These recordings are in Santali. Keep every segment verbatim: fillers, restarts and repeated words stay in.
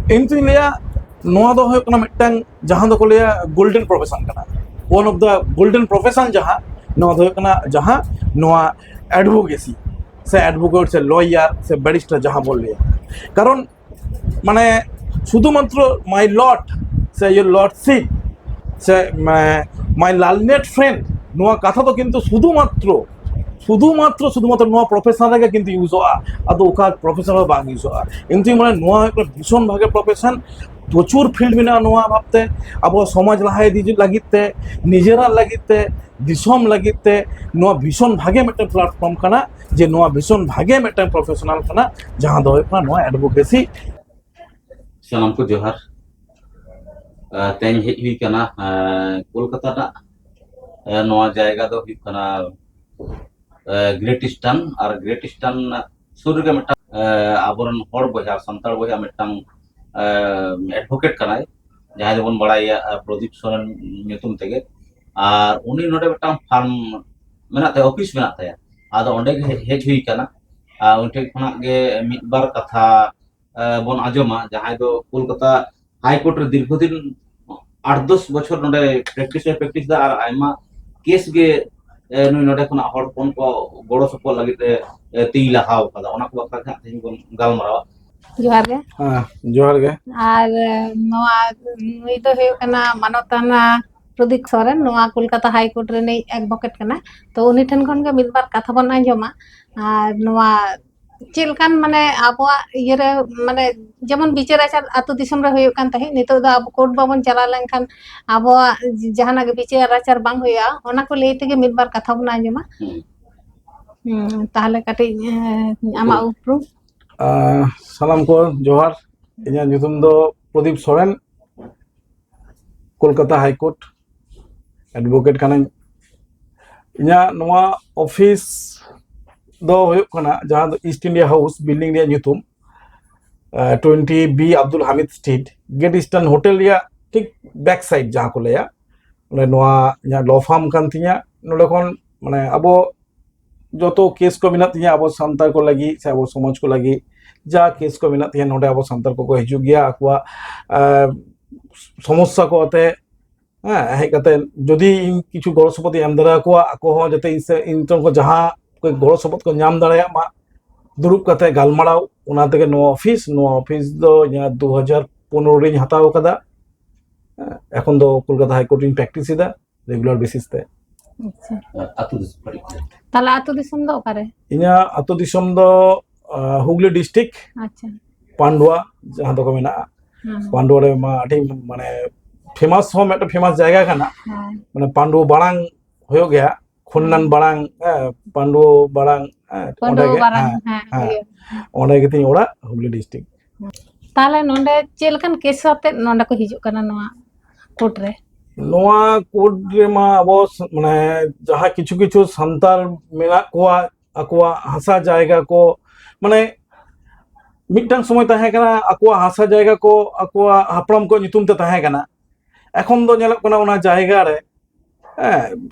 ᱤᱧ ᱫᱩᱧ ᱞᱟᱹᱭᱟ, ᱱᱚᱣᱟ ᱫᱚ ᱦᱩᱭᱩᱜ ᱠᱟᱱᱟ ᱢᱤᱫᱴᱟᱝ, ᱡᱟᱦᱟᱸ ᱫᱚᱠᱚ ᱞᱟᱹᱭᱟ, ᱜᱳᱞᱰᱮᱱ ᱯᱨᱚᱯᱷᱮᱥᱚᱱ ᱠᱟᱱᱟ᱾ ᱚᱱ ᱚᱯᱷ ᱫᱟ ᱜᱳᱞᱰᱮᱱ ᱯᱨᱚᱯᱷᱮᱥᱚᱱ ᱡᱟᱦᱟᱸ, ᱱᱚᱣᱟ ᱫᱚ ᱦᱩᱭᱩᱜ ᱠᱟᱱᱟ ᱡᱟᱦᱟᱸ ᱱᱚᱣᱟ ᱮᱰᱵᱷᱳᱠᱮᱥᱤ ᱥᱮ ᱮᱰᱵᱷᱳᱠᱮᱴ ᱥᱮ ᱞᱚᱭᱟᱨ ᱥᱮ ᱵᱮᱨᱤᱥᱴᱟᱨ ᱡᱟᱦᱟᱸ ᱵᱚᱱ ᱞᱟᱹᱭᱟ᱾ ᱠᱟᱨᱚᱱ ᱢᱟᱱᱮ ᱥᱩᱫᱷᱩᱢᱟᱛᱨᱚ my lord ᱥᱮ your lordship ᱥᱮ my learned friend, ᱱᱚᱣᱟ ᱠᱟᱛᱷᱟ ᱫᱚ ᱠᱤᱱᱛᱩ ᱥᱩᱫᱷᱩᱢᱟᱛᱨᱚ ᱥᱩᱫᱷᱩᱢᱟᱛᱨᱚ ᱥᱩᱫᱷᱩᱢᱟᱛᱨᱚ ᱱᱚᱣᱟ ᱯᱨᱚᱯᱷᱮᱥᱚᱱ ᱨᱮᱜᱮ ᱠᱤᱱᱛᱩ ᱤᱭᱩᱡᱚᱜᱼᱟ᱾ ᱟᱫᱚ ᱚᱠᱟ ᱯᱨᱚᱯᱷᱮᱥᱚᱱ ᱨᱮ ᱵᱟᱝ ᱤᱭᱩᱡᱚᱜᱼᱟ᱾ ᱤᱧ ᱫᱩᱧ ᱢᱚᱱᱮ ᱱᱚᱣᱟ ᱦᱩᱭᱩᱜ ᱠᱟᱱᱟ ᱵᱷᱤᱥᱚᱱ ᱵᱷᱟᱜᱮ ᱯᱨᱚᱯᱷᱮᱥᱚᱱ᱾ ᱯᱨᱚᱪᱩᱨ ᱯᱷᱤᱞᱰ ᱢᱮᱱᱟᱜᱼᱟ ᱱᱚᱣᱟ ᱵᱷᱟᱵᱛᱮ, ᱟᱵᱚ ᱥᱚᱢᱟᱡᱽ ᱞᱟᱦᱟ ᱤᱫᱤ ᱞᱟᱹᱜᱤᱫ ᱛᱮ, ᱱᱤᱡᱮᱨᱟᱜ ᱞᱟᱹᱜᱤᱫ ᱛᱮ, ᱫᱤᱥᱚᱢ ᱞᱟᱹᱜᱤᱫ ᱛᱮ ᱱᱚᱣᱟ ᱵᱷᱤᱥᱚᱱ ᱵᱷᱟᱜᱮ ᱢᱤᱫᱴᱮᱱ ᱯᱞᱟᱴᱯᱷᱚᱨᱢ ᱠᱟᱱᱟ᱾ ᱡᱮ ᱱᱚᱣᱟ ᱵᱷᱤᱥᱚᱱ ᱵᱷᱟᱜᱮ ᱢᱤᱫᱴᱮᱱ ᱯᱨᱚᱯᱷᱮᱥᱚᱱᱟᱞ ᱠᱟᱱᱟ, ᱡᱟᱦᱟᱸ ᱫᱚ ᱦᱩᱭᱩᱜ ᱠᱟᱱᱟ ᱱᱚᱣᱟ ᱮᱰᱵᱷᱳᱠᱮᱥᱤ᱾ ᱥᱟᱱᱟᱢ ᱠᱚ ᱡᱚᱦᱟᱨ᱾ ᱟᱸ, ᱛᱮᱦᱮᱧ ᱦᱮᱡ ᱦᱩᱭ ᱠᱟᱱᱟ, ᱟᱸ, ᱠᱳᱞᱠᱟᱛᱟ ᱨᱮᱱᱟᱜ, ᱟᱸ, ᱱᱚᱣᱟ ᱡᱟᱭᱜᱟ ᱫᱚ ᱦᱩᱭᱩᱜ ᱠᱟᱱᱟ, ᱟᱸ, ᱜᱨᱮᱴ ᱤᱥᱴᱟᱨᱱ᱾ ᱟᱨ ᱜᱨᱮᱴ ᱤᱥᱴᱟᱨᱱ ᱥᱩᱨ ᱨᱮᱜᱮ ᱢᱤᱫᱴᱟᱝ, ᱟᱸ, ᱟᱵᱚᱨᱮᱱ ᱦᱚᱲ ᱵᱚᱭᱦᱟ, ᱥᱟᱱᱛᱟᱲ ᱵᱚᱭᱦᱟ ᱢᱤᱫᱴᱟᱝ, ᱟᱸ, ᱮᱰᱵᱷᱳᱠᱮᱴ ᱠᱟᱱᱟᱭ, ᱡᱟᱦᱟᱸᱭ ᱫᱚᱵᱚᱱ ᱵᱟᱲᱟᱭᱟ, ᱟᱸ, ᱯᱨᱚᱫᱤᱯ ᱥᱚᱨᱮᱱ ᱧᱩᱛᱩᱢ ᱛᱮᱜᱮ᱾ ᱟᱨ ᱩᱱᱤ ᱱᱚᱰᱮ ᱢᱤᱫᱴᱟᱝ ᱯᱷᱟᱨᱢ ᱢᱮᱱᱟᱜ ᱛᱟᱭᱟ, ᱚᱯᱷᱤᱥ ᱢᱮᱱᱟᱜ ᱛᱟᱭᱟ᱾ ᱟᱫᱚ ᱚᱸᱰᱮ ᱜᱮ ᱦᱮᱡ, ᱦᱮᱡ ᱦᱩᱭ ᱠᱟᱱᱟ᱾ ᱟᱨ ᱩᱱᱤ ᱴᱷᱮᱱ ᱠᱷᱚᱱᱟᱜ ᱜᱮ ᱢᱤᱫ ᱵᱟᱨ ᱠᱟᱛᱷᱟ, ᱟᱸ, ᱵᱚᱱ ᱟᱸᱡᱚᱢᱟ, ᱡᱟᱦᱟᱸᱭ ᱫᱚ ᱠᱳᱞᱠᱟᱛᱟ ᱦᱟᱭ ᱠᱳᱨᱴ ᱨᱮ ᱫᱤᱨᱜᱷᱚ ᱫᱤᱱ ᱟᱴ ᱫᱚᱥ ᱵᱚᱪᱷᱚᱨ ᱱᱚᱰᱮ ᱯᱨᱮᱠᱴᱤᱥ ᱮ ᱯᱨᱮᱠᱴᱤᱥ ᱫᱟ ᱟᱨ ᱟᱭᱢᱟ ᱠᱮᱥ ᱜᱮ, ᱮ, ᱱᱩᱭ ᱱᱚᱰᱮ ᱠᱷᱚᱱᱟᱜ ᱦᱚᱲ ᱦᱚᱯᱚᱱ ᱠᱚ ᱜᱚᱲᱚ ᱥᱚᱯᱚᱦᱚᱫ ᱞᱟᱹᱜᱤᱫ ᱮ, ᱮ, ᱛᱤᱭ ᱞᱟᱦᱟᱣ ᱠᱟᱫᱟ᱾ ᱚᱱᱟ ᱠᱚ ᱵᱟᱠᱷᱨᱟ ᱜᱮ ᱦᱟᱸᱜ ᱛᱮᱦᱮᱧ ᱵᱚᱱ ᱜᱟᱞᱢᱟᱨᱟᱣᱟ᱾ ᱡᱚᱦᱟᱨ ᱜᱮ᱾ ᱦᱮᱸ, ᱡᱚᱦᱟᱨ ᱜᱮ᱾ ᱟᱨ, ᱮ, ᱱᱚᱣᱟ, ᱱᱩᱭ ᱫᱚ ᱦᱩᱭᱩᱜ ᱠᱟᱱᱟ ᱢᱟᱱᱚᱛᱟᱱᱟ ᱯᱨᱚᱫᱤᱯ ᱥᱚᱨᱮᱱ, ᱱᱚᱣᱟ ᱠᱳᱞᱠᱟᱛᱟ ᱦᱟᱭ ᱠᱳᱨᱴ ᱨᱤᱱᱤᱡ ᱮᱰᱵᱷᱳᱠᱮᱴ ᱠᱟᱱᱟᱭ᱾ ᱛᱚ ᱩᱱᱤ ᱴᱷᱮᱱ ᱠᱷᱚᱱ ᱜᱮ ᱢᱤᱫ ᱵᱟᱨ ᱠᱟᱛᱷᱟ ᱵᱚᱱ ᱟᱸᱡᱚᱢᱟ᱾ ᱟᱨ ᱱᱚᱣᱟ ᱪᱮᱫ ᱞᱮᱠᱟᱱ, ᱢᱟᱱᱮ, ᱟᱵᱚᱣᱟᱜ ᱤᱭᱟᱹᱨᱮ, ᱢᱟᱱᱮ, ᱡᱮᱢᱚᱱ ᱵᱤᱪᱟᱹᱨ ᱟᱪᱟᱨ ᱟᱹᱛᱩ ᱫᱤᱥᱚᱢ ᱨᱮ ᱦᱩᱭᱩᱜ ᱠᱟᱱ ᱛᱟᱦᱮᱸᱫ, ᱱᱤᱛᱚᱜ ᱫᱚ ᱟᱵᱚ ᱠᱳᱨᱴ ᱵᱟᱵᱚᱱ ᱪᱟᱞᱟᱣ ᱞᱮᱱᱠᱷᱟᱱ ᱟᱵᱚᱣᱟᱜ ᱡᱟᱦᱟᱱᱟᱜ ᱜᱮ ᱵᱤᱪᱟᱹᱨ ᱟᱪᱟᱨ ᱵᱟᱝ ᱦᱩᱭᱩᱜᱼᱟ, ᱚᱱᱟ ᱠᱚ ᱞᱟᱹᱭ ᱛᱮᱜᱮ ᱢᱤᱫ ᱵᱟᱨ ᱠᱟᱛᱷᱟ ᱵᱚᱱ ᱟᱸᱡᱚᱢᱟ᱾ ᱦᱩᱸ᱾ ᱦᱩᱸ, ᱛᱟᱦᱚᱞᱮ ᱠᱟᱹᱴᱤᱡ, ᱮᱸ, ᱟᱢᱟᱜ ᱦᱩᱸ᱾ ᱩᱯᱨᱩᱢ? ᱟᱸ, ᱥᱟᱱᱟᱢ ᱠᱚ ᱡᱚᱦᱟᱨ᱾ ᱤᱧᱟᱹᱜ ᱧᱩᱛᱩᱢ ᱫᱚ ᱯᱨᱚᱫᱤᱯ ᱥᱚᱨᱮᱱ, ᱠᱳᱞᱠᱟᱛᱟ ᱦᱟᱭ ᱠᱳᱨᱴ ᱮᱰᱵᱷᱳᱠᱮᱴ ᱠᱟᱹᱱᱟᱹᱧ᱾ ᱤᱧᱟᱹᱜ ᱱᱚᱣᱟ ᱚᱯᱷᱤᱥ ᱫᱚ ᱦᱩᱭᱩᱜ ᱠᱟᱱᱟ ᱡᱟᱦᱟᱸ ᱫᱚ ᱤᱥᱴ ᱤᱱᱰᱤᱭᱟ ᱦᱟᱣᱩᱥ ᱵᱤᱞᱰᱤᱝ ᱨᱮᱭᱟᱜ ᱧᱩᱛᱩᱢ, twenty B Abdul Hamid street, great eastern hotel ᱨᱮᱭᱟᱜ ᱴᱷᱤᱠ ᱵᱮᱠ ᱥᱟᱭᱤᱰ ᱡᱟᱦᱟᱸ ᱠᱚ ᱞᱟᱹᱭᱟ, ᱚᱸᱰᱮ ᱱᱚᱣᱟ ᱤᱧᱟᱹᱜ ᱞᱚ ᱯᱷᱟᱨᱢ ᱠᱟᱱ ᱛᱤᱧᱟ᱾ ᱱᱚᱰᱮ ᱠᱷᱚᱱ, ᱢᱟᱱᱮ, ᱟᱵᱚ ᱡᱚᱛᱚ ᱠᱮᱥ ᱠᱚ ᱢᱮᱱᱟᱜ ᱛᱤᱧᱟ ᱟᱵᱚ ᱥᱟᱱᱛᱟᱲ ᱠᱚ ᱞᱟᱹᱜᱤᱫ ᱥᱮ ᱟᱵᱚ ᱥᱚᱢᱟᱡᱽ ᱠᱚ ᱞᱟᱹᱜᱤᱫ, ᱡᱟ ᱠᱮᱥ ᱠᱚ ᱢᱮᱱᱟᱜ ᱛᱤᱧᱟᱹ, ᱱᱚᱰᱮ ᱟᱵᱚ ᱥᱟᱱᱛᱟᱲ ᱠᱚᱠᱚ ᱦᱤᱡᱩᱜ ᱜᱮᱭᱟ ᱟᱠᱚᱣᱟᱜ ᱟᱸ, ᱥᱚᱢᱚᱥᱥᱟ ᱠᱚ ᱟᱛᱮ᱾ ᱦᱮᱸ, ᱦᱮᱡ ᱠᱟᱛᱮ ᱡᱩᱫᱤ ᱤᱧ ᱠᱤᱪᱷᱩ ᱜᱚᱲᱚ ᱥᱚᱯᱚᱦᱚᱫ ᱤᱧ ᱮᱢ ᱫᱟᱲᱮ ᱟᱠᱚᱣᱟ, ᱟᱠᱚ ᱦᱚᱸ ᱡᱟᱛᱮ ᱤᱧ ᱥᱮ ᱤᱧ ᱴᱷᱮᱱ ᱠᱷᱚᱱ ᱡᱟᱦᱟᱸ ᱠᱚ ᱜᱚᱲᱚ ᱥᱚᱯᱚᱦᱚᱫ ᱠᱚ ᱧᱟᱢ ᱫᱟᱲᱮᱭᱟᱜ ᱢᱟ, ᱫᱩᱲᱩᱵ ᱠᱟᱛᱮ ᱜᱟᱞᱢᱟᱨᱟᱣ᱾ ᱚᱱᱟ ᱛᱮᱜᱮ ᱱᱚᱣᱟ ᱚᱯᱷᱤᱥ, ᱱᱚᱣᱟ ᱚᱯᱷᱤᱥ ᱫᱚ ᱤᱧᱟᱹᱜ ᱫᱩ ᱦᱟᱡᱟᱨ ᱯᱚᱱᱨᱚ ᱨᱤᱧ ᱦᱟᱛᱟᱣ ᱟᱠᱟᱫᱟ᱾ ᱮᱠᱷᱚᱱ ᱫᱚ ᱠᱳᱞᱠᱟᱛᱟ ᱦᱟᱭ ᱠᱳᱨᱴ ᱨᱤᱧ ᱯᱨᱮᱠᱴᱤᱥ ᱮᱫᱟ ᱨᱮᱜᱩᱞᱟᱨ ᱵᱮᱥᱤᱥ ᱛᱮ᱾ ᱟᱪᱪᱷᱟ᱾ ᱟᱹᱛᱩ ᱫᱤᱥᱚᱢ ᱠᱟᱹᱴᱤᱡ ᱠᱷᱚᱱ᱾ ᱛᱟᱦᱞᱮ ᱟᱹᱛᱩ ᱫᱤᱥᱚᱢ ᱫᱚ ᱚᱠᱟᱨᱮ? ᱤᱧᱟᱹᱜ ᱟᱹᱛᱩ ᱫᱤᱥᱚᱢ ᱫᱚ ᱟᱸ, ᱦᱩᱜᱽᱞᱤ ᱰᱤᱥᱴᱨᱤᱠᱴ, ᱟᱪᱪᱷᱟ᱾ ᱯᱟᱱᱰᱩᱣᱟ ᱡᱟᱦᱟᱸ ᱫᱚᱠᱚ ᱢᱮᱱᱟᱜᱼᱟ᱾ ᱦᱮᱸ᱾ ᱯᱟᱱᱰᱩᱣᱟ ᱨᱮ ᱢᱟ ᱟᱹᱰᱤ ᱢᱟᱱᱮ ᱯᱷᱮᱢᱟᱥ ᱦᱚᱸ ᱢᱤᱫᱴᱮᱱ ᱯᱷᱮᱢᱟᱥ ᱡᱟᱭᱜᱟ ᱠᱟᱱᱟ᱾ ᱦᱮᱸ᱾ ᱢᱟᱱᱮ ᱯᱟᱱᱰᱩᱣᱟ ᱵᱟᱲᱟᱝ ᱦᱩᱭᱩᱜ ᱜᱮᱭᱟ, ᱠᱷᱚᱱᱱᱟᱱ ᱵᱟᱲᱟᱝ, ᱦᱮᱸ, ᱯᱟᱱᱰᱩᱣᱟ ᱵᱟᱲᱟᱝ, ᱦᱮᱸ, ᱚᱸᱰᱮ ᱯᱟᱹᱰᱩᱣᱟᱹ ᱜᱮ, ᱵᱟᱨᱟᱝ, ᱦᱮᱸ, ᱦᱮᱸ, ᱦᱮᱸ᱾ ᱤᱭᱟᱹ᱾ ᱚᱸᱰᱮ ᱜᱮᱛᱤᱧ ᱚᱲᱟᱜ, ᱦᱩᱜᱽᱞᱤ ᱰᱤᱥᱴᱨᱤᱠᱴ᱾ ᱛᱟᱦᱞᱮ ᱱᱚᱰᱮ ᱪᱮᱫ ᱞᱮᱠᱟᱱ ᱠᱮᱥ ᱟᱛᱮ ᱱᱚᱰᱮ ᱠᱚ ᱦᱤᱡᱩᱜ ᱠᱟᱱᱟ ᱱᱚᱣᱟ ᱠᱳᱨᱴ ᱨᱮ? ᱱᱚᱣᱟ ᱠᱳᱨᱴ ᱨᱮᱢᱟ ᱟᱵᱚ ᱥ- ᱢᱟᱱᱮ ᱡᱟᱦᱟᱸ ᱠᱤᱪᱷᱩ ᱠᱤᱪᱷᱩ ᱥᱟᱱᱛᱟᱲ ᱢᱮᱱᱟᱜ ᱠᱚᱣᱟ, ᱟᱠᱚᱣᱟᱜ ᱦᱟᱥᱟ ᱡᱟᱭᱜᱟ ᱠᱚ, ᱢᱟᱱᱮ ᱢᱤᱫᱴᱟᱝ ᱥᱚᱢᱚᱭ ᱛᱟᱦᱮᱸ ᱠᱟᱱᱟ ᱟᱠᱚᱣᱟᱜ ᱦᱟᱥᱟ ᱡᱟᱭᱜᱟ ᱠᱚ ᱟᱠᱚᱣᱟᱜ ᱦᱟᱯᱲᱟᱢ ᱠᱚ ᱧᱩᱛᱩᱢ ᱛᱮ ᱛᱟᱦᱮᱸ ᱠᱟᱱᱟ᱾ ᱮᱠᱷᱚᱱ ᱫᱚ ᱧᱮᱞᱚᱜ ᱠᱟᱱᱟ ᱚᱱᱟ ᱡᱟᱭᱜᱟ ᱨᱮ, ᱦᱮᱸ,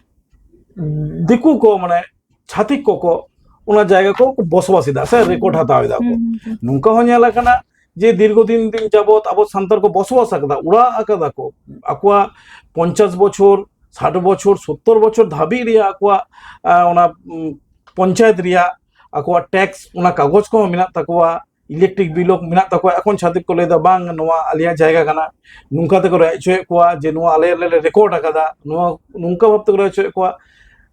ᱫᱤᱠᱩ ᱠᱚ, ᱢᱟᱱᱮ ᱪᱷᱟᱹᱛᱤᱠ ᱠᱚᱠᱚ ᱚᱱᱟ ᱡᱟᱭᱜᱟ ᱠᱚ ᱵᱚᱥᱚᱵᱟᱥ ᱮᱫᱟ ᱥᱮ ᱨᱮᱠᱚᱨᱰ ᱦᱟᱛᱟᱣ ᱮᱫᱟ ᱠᱚ᱾ ᱦᱩᱸ, ᱦᱩᱸ᱾ ᱱᱚᱝᱠᱟ ᱦᱚᱸ ᱧᱮᱞ ᱟᱠᱟᱱᱟ ᱡᱮ ᱫᱤᱨᱜᱷᱚ ᱫᱤᱱ ᱫᱤᱱ ᱡᱟᱵᱚᱛ ᱟᱵᱚ ᱥᱟᱱᱛᱟᱲ ᱠᱚ ᱵᱚᱥᱚᱵᱟᱥ ᱟᱠᱟᱫᱟ, ᱚᱲᱟᱜ ᱟᱠᱟᱫᱟ ᱠᱚ, ᱟᱠᱚᱣᱟᱜ ᱯᱚᱧᱪᱟᱥ ᱵᱚᱪᱷᱚᱨ, ᱥᱟᱴ ᱵᱚᱪᱷᱚᱨ, ᱥᱳᱛᱛᱚᱨ ᱵᱚᱪᱷᱚᱨ ᱫᱷᱟᱹᱵᱤᱡ ᱨᱮᱭᱟᱜ ᱟᱠᱚᱣᱟᱜ ᱟᱸ, ᱚᱱᱟ ᱩᱢ, ᱯᱚᱧᱪᱟᱭᱮᱛ ᱨᱮᱭᱟᱜ ᱟᱠᱚᱣᱟᱜ ᱴᱮᱠᱥ, ᱚᱱᱟ ᱠᱟᱜᱚᱡᱽ ᱠᱚᱦᱚᱸ ᱢᱮᱱᱟᱜ ᱛᱟᱠᱚᱣᱟ, ᱤᱞᱮᱠᱴᱨᱤᱠ ᱵᱤᱞ ᱦᱚᱸ ᱢᱮᱱᱟᱜ ᱛᱟᱠᱚᱣᱟ᱾ ᱮᱠᱷᱚᱱ ᱪᱷᱟᱹᱛᱤᱠ ᱠᱚ ᱞᱟᱹᱭᱫᱟ, "ᱵᱟᱝ, ᱱᱚᱣᱟ ᱟᱞᱮᱭᱟᱜ ᱡᱟᱭᱜᱟ ᱠᱟᱱᱟ", ᱱᱚᱝᱠᱟ ᱛᱮᱠᱚ ᱨᱮᱡ ᱦᱚᱪᱚᱭᱮᱫ ᱠᱚᱣᱟ ᱡᱮ, "ᱱᱚᱣᱟ ᱟᱞᱮ ᱞᱮ ᱨᱮᱠᱚᱨᱰ ᱟᱠᱟᱫᱟ", ᱱᱚᱣᱟ ᱱᱚᱝᱠᱟ ᱵᱷᱟᱵ ᱛᱮᱠᱚ ᱨᱮᱡ ᱦᱚᱪᱚᱭᱮᱫ ᱠᱚᱣᱟ᱾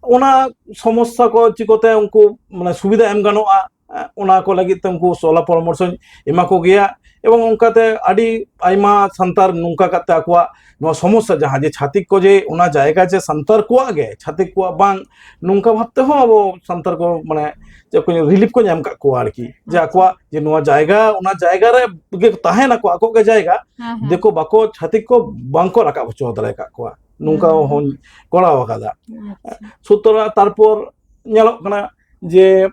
ᱚᱱᱟ ᱥᱚᱢᱚᱥᱥᱟ ᱠᱚ ᱪᱤᱠᱟᱹᱛᱮ ᱩᱱᱠᱩ ᱢᱟᱱᱮ ᱥᱩᱵᱤᱫᱷᱟ ᱮᱢ ᱜᱟᱱᱚᱜᱼᱟ, ᱚᱱᱟ ᱠᱚ ᱞᱟᱹᱜᱤᱫ ᱛᱮ ᱩᱱᱠᱩ ᱥᱚᱞᱟ ᱯᱚᱨᱟᱢᱚᱨᱥᱚᱧ ᱮᱢᱟ ᱠᱚᱜᱮᱭᱟ᱾ ᱮᱵᱚᱝ ᱚᱱᱠᱟᱛᱮ ᱟᱹᱰᱤ ᱟᱭᱢᱟ ᱥᱟᱱᱛᱟᱲ ᱱᱚᱝᱠᱟ ᱠᱟᱛᱮ ᱟᱠᱚᱣᱟᱜ ᱱᱚᱣᱟ ᱥᱚᱢᱚᱥᱥᱟ ᱡᱟᱦᱟᱸ ᱡᱮ ᱪᱷᱟᱹᱛᱤᱠ ᱠᱚ ᱡᱮ ᱚᱱᱟ ᱡᱟᱭᱜᱟ ᱡᱮ ᱥᱟᱱᱛᱟᱲ ᱠᱚᱣᱟᱜ ᱜᱮ, ᱪᱷᱟᱹᱛᱤᱠ ᱠᱚᱣᱟᱜ ᱵᱟᱝ, ᱱᱚᱝᱠᱟ ᱵᱷᱟᱵ ᱛᱮᱦᱚᱸ ᱟᱵᱚ ᱥᱟᱱᱛᱟᱲ ᱠᱚ ᱢᱟᱱᱮ ᱪᱮᱫ ᱠᱚ ᱨᱤᱞᱤᱯ ᱠᱚ ᱧᱟᱢ ᱠᱟᱜ ᱠᱚᱣᱟ ᱟᱨᱠᱤ, ᱡᱮ ᱟᱪᱪᱷᱟ᱾ ᱟᱠᱚᱣᱟᱜ ᱡᱮ ᱱᱚᱣᱟ ᱡᱟᱭᱜᱟ, ᱚᱱᱟ ᱡᱟᱭᱜᱟ ᱨᱮ ᱜᱮ ᱛᱟᱦᱮᱱᱟᱠᱚ, ᱟᱠᱚ ᱜᱮ ᱡᱟᱭᱜᱟ, ᱦᱮᱸ, ᱦᱮᱸ᱾ ᱫᱤᱠᱩ ᱵᱟᱠᱚ, ᱪᱷᱟᱹᱛᱤᱠ ᱠᱚ ᱵᱟᱝᱠᱚ ᱨᱟᱠᱟᱵ ᱦᱚᱪᱚ ᱫᱟᱲᱮ ᱟᱠᱟᱫ ᱠᱚᱣᱟ, ᱱᱚᱝᱠᱟ ᱦᱮᱸ᱾ ᱦᱚᱸᱧ ᱠᱚᱨᱟᱣ ᱟᱠᱟᱫᱟ᱾ ᱟᱪᱪᱷᱟ᱾ ᱥᱩᱛᱚᱨᱟᱝ ᱛᱟᱨᱯᱚᱨ ᱧᱮᱞᱚᱜ ᱠᱟᱱᱟ ᱡᱮ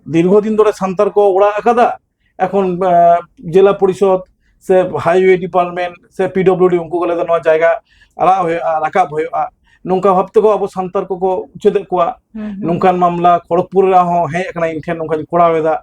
ᱫᱤᱨᱜᱷᱚ ᱫᱤᱱ ᱫᱷᱚᱨᱮ ᱥᱟᱱᱛᱟᱲ ᱠᱚ ᱚᱲᱟᱜ ᱟᱠᱟᱫᱟ, ᱮᱠᱷᱚᱱ ᱟᱸ, ᱡᱮᱞᱟ ᱯᱚᱨᱤᱥᱚᱫ ᱥᱮ ᱦᱟᱭᱣᱮ ᱰᱤᱯᱟᱨᱴᱢᱮᱱᱴ ᱥᱮ ᱯᱤᱰᱚᱵᱞᱤᱭᱩᱰᱤ ᱩᱱᱠᱩ ᱠᱚ ᱞᱟᱹᱭᱫᱟ ᱱᱚᱣᱟ ᱡᱟᱭᱜᱟ ᱟᱲᱟᱜ ᱦᱩᱭᱩᱜᱼᱟ, ᱨᱟᱠᱟᱵ ᱦᱩᱭᱩᱜᱼᱟ, ᱱᱚᱝᱠᱟ ᱵᱷᱟᱵ ᱛᱮᱠᱚ ᱟᱵᱚ ᱥᱟᱱᱛᱟᱲ ᱠᱚᱠᱚ ᱩᱪᱷᱮᱫᱮᱫ ᱠᱚᱣᱟ᱾ ᱦᱩᱸ, ᱦᱩᱸ᱾ ᱱᱚᱝᱠᱟᱱ ᱢᱟᱢᱞᱟ ᱠᱷᱚᱲᱚᱜᱽᱯᱩᱨ ᱨᱮᱦᱚᱸ ᱦᱮᱡ ᱟᱠᱟᱱᱟ, ᱤᱧ ᱴᱷᱮᱱ ᱱᱚᱝᱠᱟᱧ ᱠᱚᱨᱟᱣ ᱮᱫᱟ᱾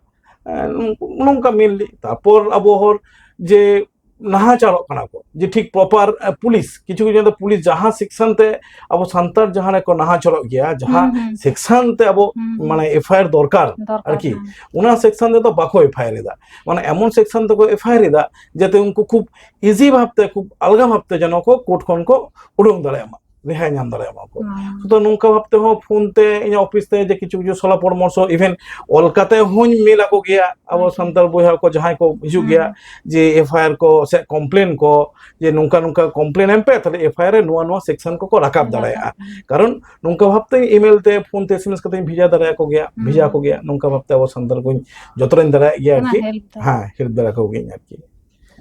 ᱮᱸ, ᱱᱚᱝ-, ᱱᱚᱝᱠᱟ mainly᱾ ᱛᱟᱨᱯᱚᱨ ᱟᱵᱚ ᱦᱚᱲ ᱡᱮ ᱱᱟᱦᱟᱪᱟᱨᱚᱜ ᱠᱟᱱᱟ ᱠᱚ, ᱡᱮ ᱴᱷᱤᱠ proper, ᱮ, ᱯᱩᱞᱤᱥ, ᱠᱤᱪᱷᱩ ᱠᱤᱪᱷᱩ ᱫᱚ ᱯᱩᱞᱤᱥ ᱡᱟᱦᱟᱸ section ᱛᱮ ᱟᱵᱚ ᱥᱟᱱᱛᱟᱲ ᱡᱟᱦᱟᱸ ᱨᱮᱠᱚ ᱱᱟᱦᱟᱪᱟᱨᱚᱜ ᱜᱮᱭᱟ, ᱡᱟᱦᱟᱸ ᱦᱩᱸ, ᱦᱩᱸ᱾ Section ᱛᱮ ᱟᱵᱚ ᱦᱩᱸ, ᱦᱩᱸ᱾ ᱢᱟᱱᱮ F I R ᱫᱚᱨᱠᱟᱨ ᱫᱚᱨᱠᱟᱨ, ᱟᱨᱠᱤ, ᱦᱮᱸ᱾ ᱚᱱᱟ section ᱨᱮᱫᱚ ᱵᱟᱠᱚ F I R ᱮᱫᱟ᱾ ᱢᱟᱱᱮ ᱮᱢᱚᱱ section ᱛᱮᱠᱚ F I R ᱮᱫᱟ ᱡᱟᱛᱮ ᱩᱱᱠᱩ ᱠᱷᱩᱵ easy ᱵᱷᱟᱵᱛᱮ, ᱠᱷᱩᱵ ᱟᱞᱜᱟ ᱵᱷᱟᱵᱛᱮ ᱡᱮᱱᱚ ᱠᱚ court ᱠᱷᱚᱱ ᱠᱚ ᱩᱰᱩᱝ ᱫᱟᱲᱮᱭᱟᱜ ᱢᱟ, ᱨᱮᱦᱟᱭ ᱧᱟᱢ ᱫᱟᱲᱮᱭᱟᱜ ᱢᱟ ᱠᱚ᱾ ᱦᱩᱸ᱾ ᱛᱚ ᱱᱚᱝᱠᱟ ᱵᱷᱟᱵᱛᱮ ᱦᱚᱸ phone ᱛᱮ ᱤᱧᱟᱹᱜ office ᱛᱮ ᱡᱮ ᱠᱤᱪᱷᱩ ᱠᱤᱪᱷᱩ ᱥᱚᱞᱟ ᱯᱚᱨᱟᱢᱚᱨᱥᱚ, even ᱚᱞ ᱠᱟᱛᱮ ᱦᱚᱸᱧ mail ᱟᱠᱚ ᱜᱮᱭᱟ ᱟᱵᱚ ᱟᱪᱪᱷᱟ᱾ ᱥᱟᱱᱛᱟᱲ ᱵᱚᱭᱦᱟ ᱠᱚ ᱡᱟᱦᱟᱸᱭ ᱠᱚ ᱦᱤᱡᱩᱜ ᱦᱩᱸ, ᱜᱮᱭᱟ, ᱦᱩᱸ᱾ ᱡᱮ F I R ᱠᱚ ᱥᱮ complain ᱠᱚ, ᱡᱮ ᱱᱚᱝᱠᱟ ᱱᱚᱝᱠᱟ complain ᱮᱢ ᱯᱮ, ᱛᱟᱦᱞᱮ F I R ᱨᱮ ᱱᱚᱣᱟ ᱱᱚᱣᱟ section ᱠᱚᱠᱚ ᱨᱟᱠᱟᱵ ᱨᱟᱠᱟᱵ ᱫᱟᱲᱮᱭᱟᱜᱼᱟ᱾ ᱠᱟᱱᱟ᱾ ᱠᱟᱨᱚᱱ ᱱᱚᱝᱠᱟ ᱵᱷᱟᱵᱛᱮ email ᱛᱮ, phone ᱛᱮ, S M S ᱠᱟᱛᱮᱧ ᱵᱷᱮᱡᱟ ᱫᱟᱲᱮᱭᱟᱠᱚ ᱜᱮᱭᱟ, ᱦᱩᱸ᱾ ᱵᱷᱮᱡᱟ ᱟᱠᱚ ᱜᱮᱭᱟ᱾ ᱱᱚᱝᱠᱟ ᱵᱷᱟᱵᱛᱮ ᱟᱵᱚ ᱥᱟᱱᱛᱟᱲ ᱠᱚᱧ ᱡᱚᱛᱚᱴᱟᱧ ᱫᱟᱲᱮᱭᱟᱜ ᱜᱮᱭᱟ ᱚᱱᱟ ᱟᱨᱠᱤ᱾ Help ᱫᱚ᱾ ᱦᱮᱸ, help ᱫᱟᱲᱮ ᱟᱠᱚ ᱜᱤᱭᱟᱹᱧ ᱟᱨᱠᱤ᱾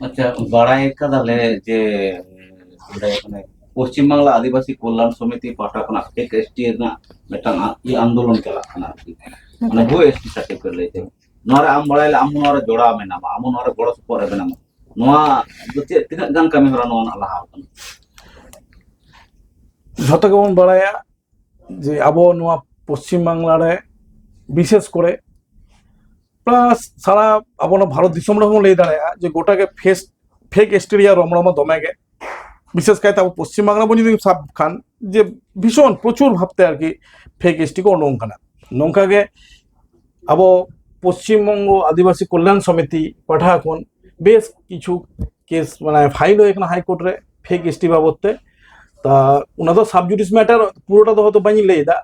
ᱟᱪᱪᱷᱟ, ᱵᱟᱲᱟᱭ ᱠᱟᱫᱟᱞᱮ ᱡᱮ ᱚᱸᱰᱮ ᱢᱟᱱᱮ ᱯᱚᱥᱪᱤᱢ ᱵᱟᱝᱞᱟ ᱟᱹᱫᱤᱵᱟᱹᱥᱤ ᱠᱚᱞᱭᱟᱱ ᱥᱚᱢᱤᱛᱤ ᱯᱟᱦᱴᱟ ᱠᱷᱚᱱᱟᱜ ᱮᱠ S T ᱨᱮᱱᱟᱜ ᱢᱤᱫᱴᱟᱝ ᱟ-, ᱤᱭᱟᱹ ᱟᱱᱫᱳᱞᱚᱱ ᱪᱟᱞᱟᱜ ᱠᱟᱱᱟ ᱟᱨᱠᱤ᱾ ᱢᱟᱱᱮ ᱟᱪᱪᱷᱟ᱾ ᱵᱷᱩ S T certificate ᱞᱟᱹᱭᱛᱮ᱾ ᱱᱚᱣᱟ ᱨᱮ ᱟᱢ ᱵᱟᱲᱟᱭ ᱞᱮ, ᱟᱢ ᱦᱚᱸ ᱱᱚᱣᱟ ᱨᱮ ᱡᱚᱲᱟᱣ ᱢᱮᱱᱟᱢᱟ, ᱟᱢ ᱦᱚᱸ ᱱᱚᱣᱟ ᱨᱮ ᱜᱚᱲᱚ ᱥᱚᱯᱚᱦᱚᱫ ᱨᱮ ᱢᱮᱱᱟᱢᱟ᱾ ᱱᱚᱣᱟ ᱫᱚ ᱪᱮᱫ, ᱛᱤᱱᱟᱹᱜ ᱜᱟᱱ ᱠᱟᱹᱢᱤ ᱦᱚᱨᱟ ᱱᱚᱣᱟ ᱨᱮᱱᱟᱜ ᱞᱟᱦᱟ ᱟᱠᱟᱱᱟ? ᱡᱷᱚᱛᱚ ᱜᱮᱵᱚᱱ ᱵᱟᱲᱟᱭᱟ ᱡᱮ ᱟᱵᱚ ᱱᱚᱣᱟ ᱯᱚᱥᱪᱤᱢ ᱵᱟᱝᱞᱟ ᱨᱮ ᱵᱤᱥᱮᱥ ᱠᱚᱨᱮ plus ᱥᱟᱨᱟ ᱟᱵᱚ ᱱᱚᱣᱟ ᱵᱷᱟᱨᱚᱛ ᱫᱤᱥᱚᱢ ᱨᱮᱦᱚᱸ ᱞᱟᱹᱭ ᱫᱟᱲᱮᱭᱟᱜᱼᱟ ᱡᱮ ᱜᱚᱴᱟ ᱜᱮ ᱯᱷᱮᱥ-, fake S T ᱨᱮᱭᱟᱜ ᱨᱚᱢᱨᱚᱢᱟ ᱫᱚᱢᱮ ᱜᱮ᱾ ᱵᱤᱥᱮᱥ ᱠᱟᱭᱛᱮ ᱟᱵᱚ ᱯᱚᱥᱪᱤᱢ ᱵᱟᱝᱞᱟ ᱵᱚᱱ ᱡᱩᱫᱤ ᱥᱟᱵ ᱠᱷᱟᱱ, ᱡᱮ ᱵᱷᱤᱥᱚᱱ ᱯᱨᱚᱪᱩᱨ ᱵᱷᱟᱵᱛᱮ ᱟᱨᱠᱤ fake S T ᱠᱚ ᱩᱰᱩᱝ ᱠᱟᱱᱟ᱾ ᱱᱚᱝᱠᱟ ᱜᱮ ᱟᱵᱚ ᱯᱚᱥᱪᱤᱢ ᱵᱚᱝᱜᱚ ᱟᱹᱫᱤᱵᱟᱹᱥᱤ ᱠᱚᱞᱭᱟᱱ ᱥᱚᱢᱤᱛᱤ ᱯᱟᱦᱴᱟ ᱠᱷᱚᱱ ᱵᱮᱥ ᱠᱤᱪᱷᱩ case ᱢᱟᱱᱮ file ᱦᱩᱭ ᱠᱟᱱᱟ High Court ᱨᱮ fake S T ᱵᱟᱵᱚᱛ ᱛᱮ᱾ ᱛᱟ ᱚᱱᱟ ᱫᱚ sub judice matter, ᱯᱩᱨᱟᱹᱴᱟ ᱫᱚ ᱦᱚᱭᱛᱳ ᱵᱟᱹᱧ ᱞᱟᱹᱭ ᱮᱫᱟ,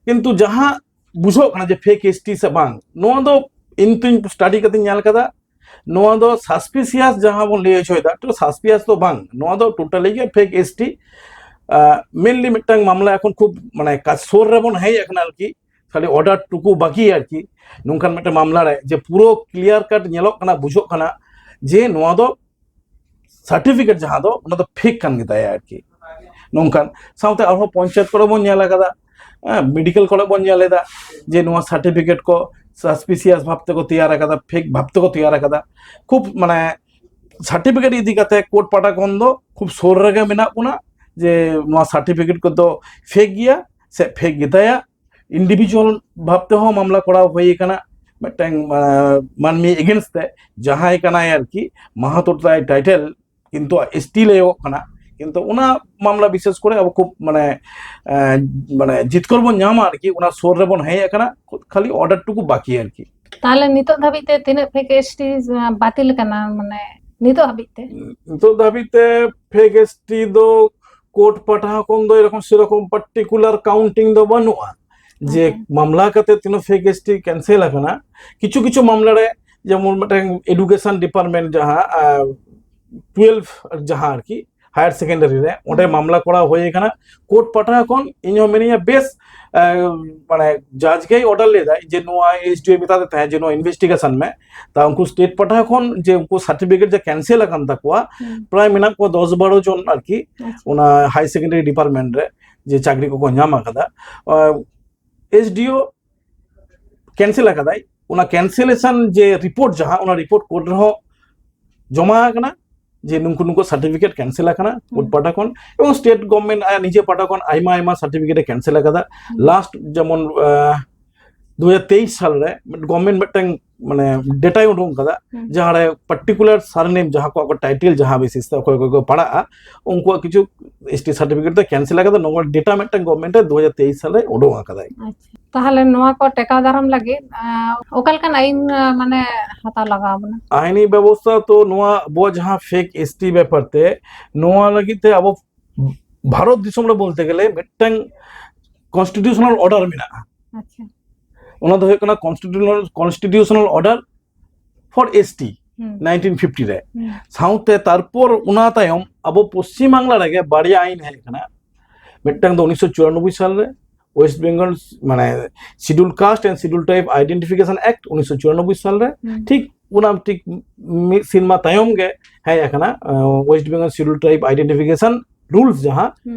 ᱠᱤᱱᱛᱩ ᱡᱟᱦᱟᱸ ᱵᱩᱡᱷᱟᱹᱜ ᱠᱟᱱᱟ ᱡᱮ fake S T ᱥᱮ ᱵᱟᱝ, ᱱᱚᱣᱟ ᱫᱚ ᱤᱧ ᱛᱩᱧ study ᱠᱟᱛᱮᱧ ᱧᱮᱞ ᱠᱟᱫᱟ, ᱱᱚᱣᱟ ᱫᱚ suspicious ᱡᱟᱦᱟᱸ ᱵᱚᱱ ᱞᱟᱹᱭ ᱦᱚᱪᱚᱭᱮᱫᱟ, ᱛᱚ suspicious ᱫᱚ ᱵᱟᱝ, ᱱᱚᱣᱟ ᱫᱚ totally ᱜᱮ fake S T᱾ ᱟᱸ, mainly ᱢᱤᱫᱴᱟᱝ ᱢᱟᱢᱞᱟ ᱮᱠᱷᱚᱱ ᱠᱷᱩᱵ ᱢᱟᱱᱮ ᱠᱟ-, ᱥᱩᱨ ᱨᱮᱵᱚᱱ ᱦᱮᱡ ᱟᱠᱟᱱᱟ ᱟᱨᱠᱤ, ᱠᱷᱟᱹᱞᱤ order ᱴᱩᱠᱩ ᱵᱟᱹᱠᱤ ᱟᱨᱠᱤ᱾ ᱱᱚᱝᱠᱟᱱ ᱢᱤᱫᱴᱟᱝ ᱢᱟᱢᱞᱟ ᱨᱮ ᱡᱮ ᱯᱩᱨᱟᱹ clear cut ᱧᱮᱞᱚᱜ ᱠᱟᱱᱟ, ᱵᱩᱡᱷᱟᱹᱜ ᱠᱟᱱᱟ ᱡᱮ ᱱᱚᱣᱟ ᱫᱚ certificate ᱡᱟᱦᱟᱸ ᱫᱚ, ᱚᱱᱟ ᱫᱚ fake ᱠᱟᱱ ᱜᱮᱛᱟᱭᱟ ᱟᱨᱠᱤ᱾ ᱱᱚᱝᱠᱟᱱ ᱥᱟᱶᱛᱮ ᱟᱨᱦᱚᱸ ᱯᱚᱧᱪᱟᱭᱮᱛ ᱠᱚᱨᱮ ᱵᱚᱱ ᱧᱮᱞ ᱟᱠᱟᱫᱟ, ᱦᱮᱸ, medical ᱠᱚᱨᱮ ᱵᱚᱱ ᱧᱮᱞ ᱮᱫᱟ ᱡᱮ ᱱᱚᱣᱟ certificate ᱠᱚ suspicious ᱵᱷᱟᱵ ᱛᱮᱠᱚ ᱛᱮᱭᱟᱨ ᱟᱠᱟᱫᱟ, fake ᱵᱷᱟᱵ ᱛᱮᱠᱚ ᱛᱮᱭᱟᱨ ᱟᱠᱟᱫᱟ᱾ ᱠᱷᱩᱵ ᱢᱟᱱᱮ certificate ᱤᱫᱤ ᱠᱟᱛᱮ court ᱯᱟᱦᱴᱟ ᱠᱷᱚᱱ ᱫᱚ ᱠᱷᱩᱵ ᱥᱩᱨ ᱨᱮᱜᱮ ᱢᱮᱱᱟᱜ ᱵᱚᱱᱟ ᱡᱮ ᱱᱚᱣᱟ certificate ᱠᱚᱫᱚ fake ᱜᱮᱭᱟ ᱥᱮ fake ᱜᱮᱛᱟᱭᱟ᱾ Individual ᱵᱷᱟᱵ ᱛᱮᱦᱚᱸ ᱢᱟᱢᱞᱟ ᱠᱚᱨᱟᱣ ᱦᱩᱭ ᱟᱠᱟᱱᱟ, ᱢᱤᱫᱴᱟᱝ ᱢᱟᱹᱱᱢᱤ ᱮᱜᱮᱱᱥᱴ ᱛᱮ ᱡᱟᱦᱟᱸᱭ ᱠᱟᱱᱟᱭ ᱟᱨᱠᱤ, ᱢᱟᱦᱟᱛᱚ ᱛᱟᱭ ᱴᱟᱭᱴᱮᱞ, ᱠᱤᱱᱛᱩ ᱮᱥᱴᱤ ᱞᱟᱹᱭᱚᱜ ᱠᱟᱱᱟ᱾ ᱠᱤᱱᱛᱩ ᱚᱱᱟ ᱢᱟᱢᱞᱟ ᱵᱤᱥᱮᱥ ᱠᱚᱨᱮ ᱟᱵᱚ ᱠᱷᱩᱵ ᱢᱟᱱᱮ ᱢᱟᱱᱮ ᱡᱤᱛᱠᱟᱹᱨ ᱵᱚᱱ ᱧᱟᱢᱟ ᱟᱨᱠᱤ, ᱚᱱᱟ ᱥᱩᱨ ᱨᱮᱵᱚᱱ ᱦᱮᱡ ᱟᱠᱟᱱᱟ᱾ ᱠᱷᱟᱹᱞᱤ ᱚᱨᱰᱟᱨ ᱴᱩᱠᱩ ᱵᱟᱹᱠᱤ ᱟᱨᱠᱤ᱾ ᱛᱟᱦᱚᱞᱮ ᱱᱤᱛᱚᱜ ᱫᱷᱟᱹᱵᱤᱡ ᱛᱮ ᱛᱤᱱᱟᱹᱜ ᱯᱷᱮᱠ ᱮᱥᱴᱤ ᱵᱟᱹᱛᱤᱞ ᱟᱠᱟᱱᱟ, ᱢᱟᱱᱮ ᱱᱤᱛᱚᱜ ᱦᱟᱹᱵᱤᱡ ᱛᱮ? ᱱᱤᱛᱚᱜ ᱫᱷᱟᱹᱵᱤᱡ ᱛᱮ ᱯᱷᱮᱠ ᱮᱥᱴᱤ ᱫᱚ ᱠᱳᱨᱴ ᱯᱟᱦᱴᱟ ᱠᱷᱚᱱ ᱫᱚ ᱮᱨᱚᱠᱚᱢ ᱥᱮᱨᱚᱠᱚᱢ ᱯᱟᱨᱴᱤᱠᱩᱞᱟᱨ ᱠᱟᱣᱩᱱᱴᱤᱝ ᱫᱚ ᱵᱟᱹᱱᱩᱜᱼᱟ ᱡᱮ ᱢᱟᱢᱞᱟ ᱠᱟᱛᱮ ᱛᱤᱱᱟᱹᱜ ᱯᱷᱮᱠ ᱮᱥᱴᱤ ᱠᱮᱱᱥᱮᱞ ᱟᱠᱟᱱᱟ᱾ ᱠᱤᱪᱷᱩ ᱠᱤᱪᱷᱩ ᱢᱟᱢᱞᱟ ᱨᱮ, ᱡᱮᱢᱚᱱ ᱢᱤᱫᱴᱟᱝ ᱮᱰᱩᱠᱮᱥᱚᱱ ᱰᱤᱯᱟᱨᱴᱢᱮᱱᱴ ᱡᱟᱦᱟᱸ ᱴᱩᱭᱮᱞᱵᱷ ᱡᱟᱦᱟᱸ ᱟᱨᱠᱤ ᱦᱟᱭᱟᱨ ᱥᱮᱠᱮᱱᱰᱟᱨᱤ ᱨᱮ, ᱚᱸᱰᱮ ᱢᱟᱢᱞᱟ ᱠᱚᱨᱟᱣ ᱦᱩᱭ ᱟᱠᱟᱱᱟ᱾ ᱠᱳᱨᱴ ᱯᱟᱦᱴᱟ ᱠᱷᱚᱱ ᱤᱧ ᱦᱚᱸ ᱢᱤᱱᱟᱹᱧᱟ ᱵᱮᱥ, ᱢᱟᱱᱮ ᱡᱟᱡᱽ ᱜᱮᱭ ᱚᱨᱰᱟᱨ ᱞᱮᱫᱟᱭ ᱡᱮ ᱱᱚᱣᱟ ᱮᱥᱰᱤᱳ ᱢᱮᱛᱟ ᱫᱮ ᱛᱟᱦᱮᱸᱫ ᱡᱮ ᱱᱚᱣᱟ ᱤᱱᱵᱷᱮᱥᱴᱤᱜᱮᱥᱚᱱ ᱢᱮ᱾ ᱛᱟ ᱩᱱᱠᱩ ᱥᱴᱮᱴ ᱯᱟᱦᱴᱟ ᱠᱷᱚᱱ ᱡᱮ ᱩᱱᱠᱩ ᱥᱟᱨᱴᱤᱯᱷᱤᱠᱮᱴ ᱡᱮ ᱠᱮᱱᱥᱮᱞ ᱟᱠᱟᱱ ᱛᱟᱠᱚᱣᱟ, ᱯᱨᱟᱭ ᱢᱮᱱᱟᱜ ᱠᱚᱣᱟ ᱫᱚᱥ ᱵᱟᱨᱚ ᱡᱚᱱ ᱟᱨᱠᱤ, ᱚᱱᱟ ᱦᱟᱭᱟᱨ ᱥᱮᱠᱮᱱᱰᱟᱨᱤ ᱰᱤᱯᱟᱨᱴᱢᱮᱱᱴ ᱨᱮ ᱡᱮ ᱪᱟᱹᱠᱨᱤ ᱠᱚᱠᱚ ᱧᱟᱢ ᱟᱠᱟᱫᱟ᱾ ᱮᱥᱰᱤᱳ ᱠᱮᱱᱥᱮᱞ ᱟᱠᱟᱫᱟᱭ᱾ ᱚᱱᱟ ᱠᱮᱱᱥᱮᱞᱮᱥᱚᱱ ᱡᱮ ᱨᱤᱯᱳᱨᱴ ᱡᱟᱦᱟᱸ, ᱚᱱᱟ ᱨᱤᱯᱳᱨᱴ ᱠᱳᱨᱴ ᱨᱮᱦᱚᱸ ᱡᱚᱢᱟ ᱟᱠᱟᱱᱟ ᱡᱮ ᱱᱩᱠᱩ ᱱᱩᱠᱩ ᱥᱟᱨᱴᱤᱯᱷᱤᱠᱮᱴ ᱠᱮᱱᱥᱮᱞ ᱟᱠᱟᱱᱟ ᱠᱳᱨᱴ ᱯᱟᱦᱴᱟ ᱠᱷᱚᱱ, ᱮᱵᱚᱝ ᱥᱴᱮᱴ ᱜᱚᱵᱷᱢᱮᱱᱴ ᱟᱭᱟᱜ ᱱᱤᱡᱮ ᱯᱟᱦᱴᱟ ᱠᱷᱚᱱ ᱟᱭᱢᱟ ᱟᱭᱢᱟ ᱥᱟᱨᱴᱤᱯᱷᱤᱠᱮᱴ ᱮ ᱠᱮᱱᱥᱮᱞ ᱟᱠᱟᱫᱟ᱾ ᱞᱟᱥᱴ ᱡᱮᱢᱚᱱ ᱫᱩ ᱦᱟᱡᱟᱨ ᱛᱮᱭᱤᱥ ᱥᱟᱞ ᱨᱮ ᱜᱚᱵᱷᱢᱮᱱᱴ ᱢᱤᱫᱴᱟᱝ ᱢᱟᱱᱮ ᱰᱮᱴᱟᱭ ᱩᱰᱩᱝ ᱟᱠᱟᱫᱟ, ᱡᱟᱦᱟᱸ ᱨᱮ ᱯᱟᱨᱴᱤᱠᱩᱞᱟᱨ ᱥᱟᱨᱱᱮᱢ, ᱡᱟᱦᱟᱸ ᱠᱚ ᱟᱠᱚ ᱴᱟᱭᱴᱮᱞ ᱡᱟᱦᱟᱸ ᱵᱮᱥᱤᱥ ᱛᱮ ᱚᱠᱚᱭ ᱚᱠᱚᱭ ᱠᱚ ᱯᱟᱲᱟᱜᱼᱟ, ᱩᱱᱠᱩᱣᱟᱜ ᱠᱤᱪᱷᱩ ᱮᱥᱴᱤ ᱥᱟᱨᱴᱤᱯᱷᱤᱠᱮᱴ ᱫᱚ ᱠᱮᱱᱥᱮᱞ ᱟᱠᱟᱫᱟ᱾ ᱱᱚᱣᱟ ᱰᱮᱴᱟ ᱢᱤᱫᱴᱟᱝ ᱜᱚᱵᱷᱢᱮᱱᱴ ᱮ ᱫᱩ ᱦᱟᱡᱟᱨ ᱛᱮᱭᱤᱥ ᱥᱟᱞ ᱨᱮ ᱩᱰᱩᱝ ᱟᱠᱟᱫᱟᱭ᱾ ᱛᱟᱦᱚᱞᱮ ᱱᱚᱣᱟ ᱠᱚ ᱴᱮᱠᱟᱣ ᱫᱟᱨᱟᱢ ᱞᱟᱹᱜᱤᱫ ᱚᱠᱟ ᱞᱮᱠᱟᱱ ᱟᱹᱭᱤᱱ ᱢᱟᱱᱮ ᱦᱟᱛᱟᱣ ᱞᱟᱜᱟᱣ ᱵᱚᱱᱟ? ᱟᱭᱤᱱᱤ ᱵᱮᱵᱚᱥᱛᱷᱟ ᱛᱚ ᱱᱚᱣᱟ ᱟᱵᱚ ᱡᱟᱦᱟᱸ ᱯᱷᱮᱠ ᱮᱥᱴᱤ ᱵᱮᱯᱟᱨ ᱛᱮ, ᱱᱚᱣᱟ ᱞᱟᱹᱜᱤᱫ ᱛᱮ ᱟᱵᱚ ᱵᱷᱟᱨᱚᱛ ᱫᱤᱥᱚᱢ ᱨᱮ ᱵᱚᱞᱛᱮ ᱜᱮᱞᱮ ᱢᱤᱫᱴᱟᱝ ᱠᱚᱱᱥᱴᱤᱴᱤᱭᱩᱥᱚᱱᱟᱞ ᱚᱨᱰᱟᱨ ᱢᱮᱱᱟᱜᱼᱟ᱾ ᱚᱱᱟ ᱫᱚ ᱦᱩᱭᱩᱜ ᱠᱟᱱᱟ constitutional order for ST nineteen fifty ᱨᱮ᱾ ᱥᱟᱶᱛᱮ ᱛᱟᱨᱯᱚᱨ ᱚᱱᱟ ᱛᱟᱭᱚᱢ ᱟᱵᱚ ᱯᱚᱥᱪᱤᱢ ᱵᱟᱝᱞᱟ ᱨᱮᱜᱮ ᱵᱟᱨᱭᱟ ᱟᱭᱤᱱ ᱦᱮᱡ ᱟᱠᱟᱱᱟ᱾ ᱢᱤᱫᱴᱟᱝ ᱫᱚ ᱩᱱᱤᱥᱥᱚ ᱪᱩᱨᱟᱱᱚᱵᱵᱳᱭ ᱥᱟᱞ ᱨᱮ, ᱳᱭᱮᱥᱴ ᱵᱮᱝᱜᱚᱞ ᱢᱟᱱᱮ schedule caste and schedule tribe identification act ᱩᱱᱤᱥᱥᱚ ᱪᱩᱨᱟᱱᱚᱵᱵᱳᱭ ᱥᱟᱞ ᱨᱮ᱾ ᱴᱷᱤᱠ ᱚᱱᱟ ᱴᱷᱤᱠ ᱢᱤᱫ ᱥᱮᱨᱢᱟ ᱛᱟᱭᱚᱢ ᱜᱮ ᱦᱮᱡ ᱟᱠᱟᱱᱟ West Bengal schedule tribe identification rules, ᱡᱟᱦᱟᱸ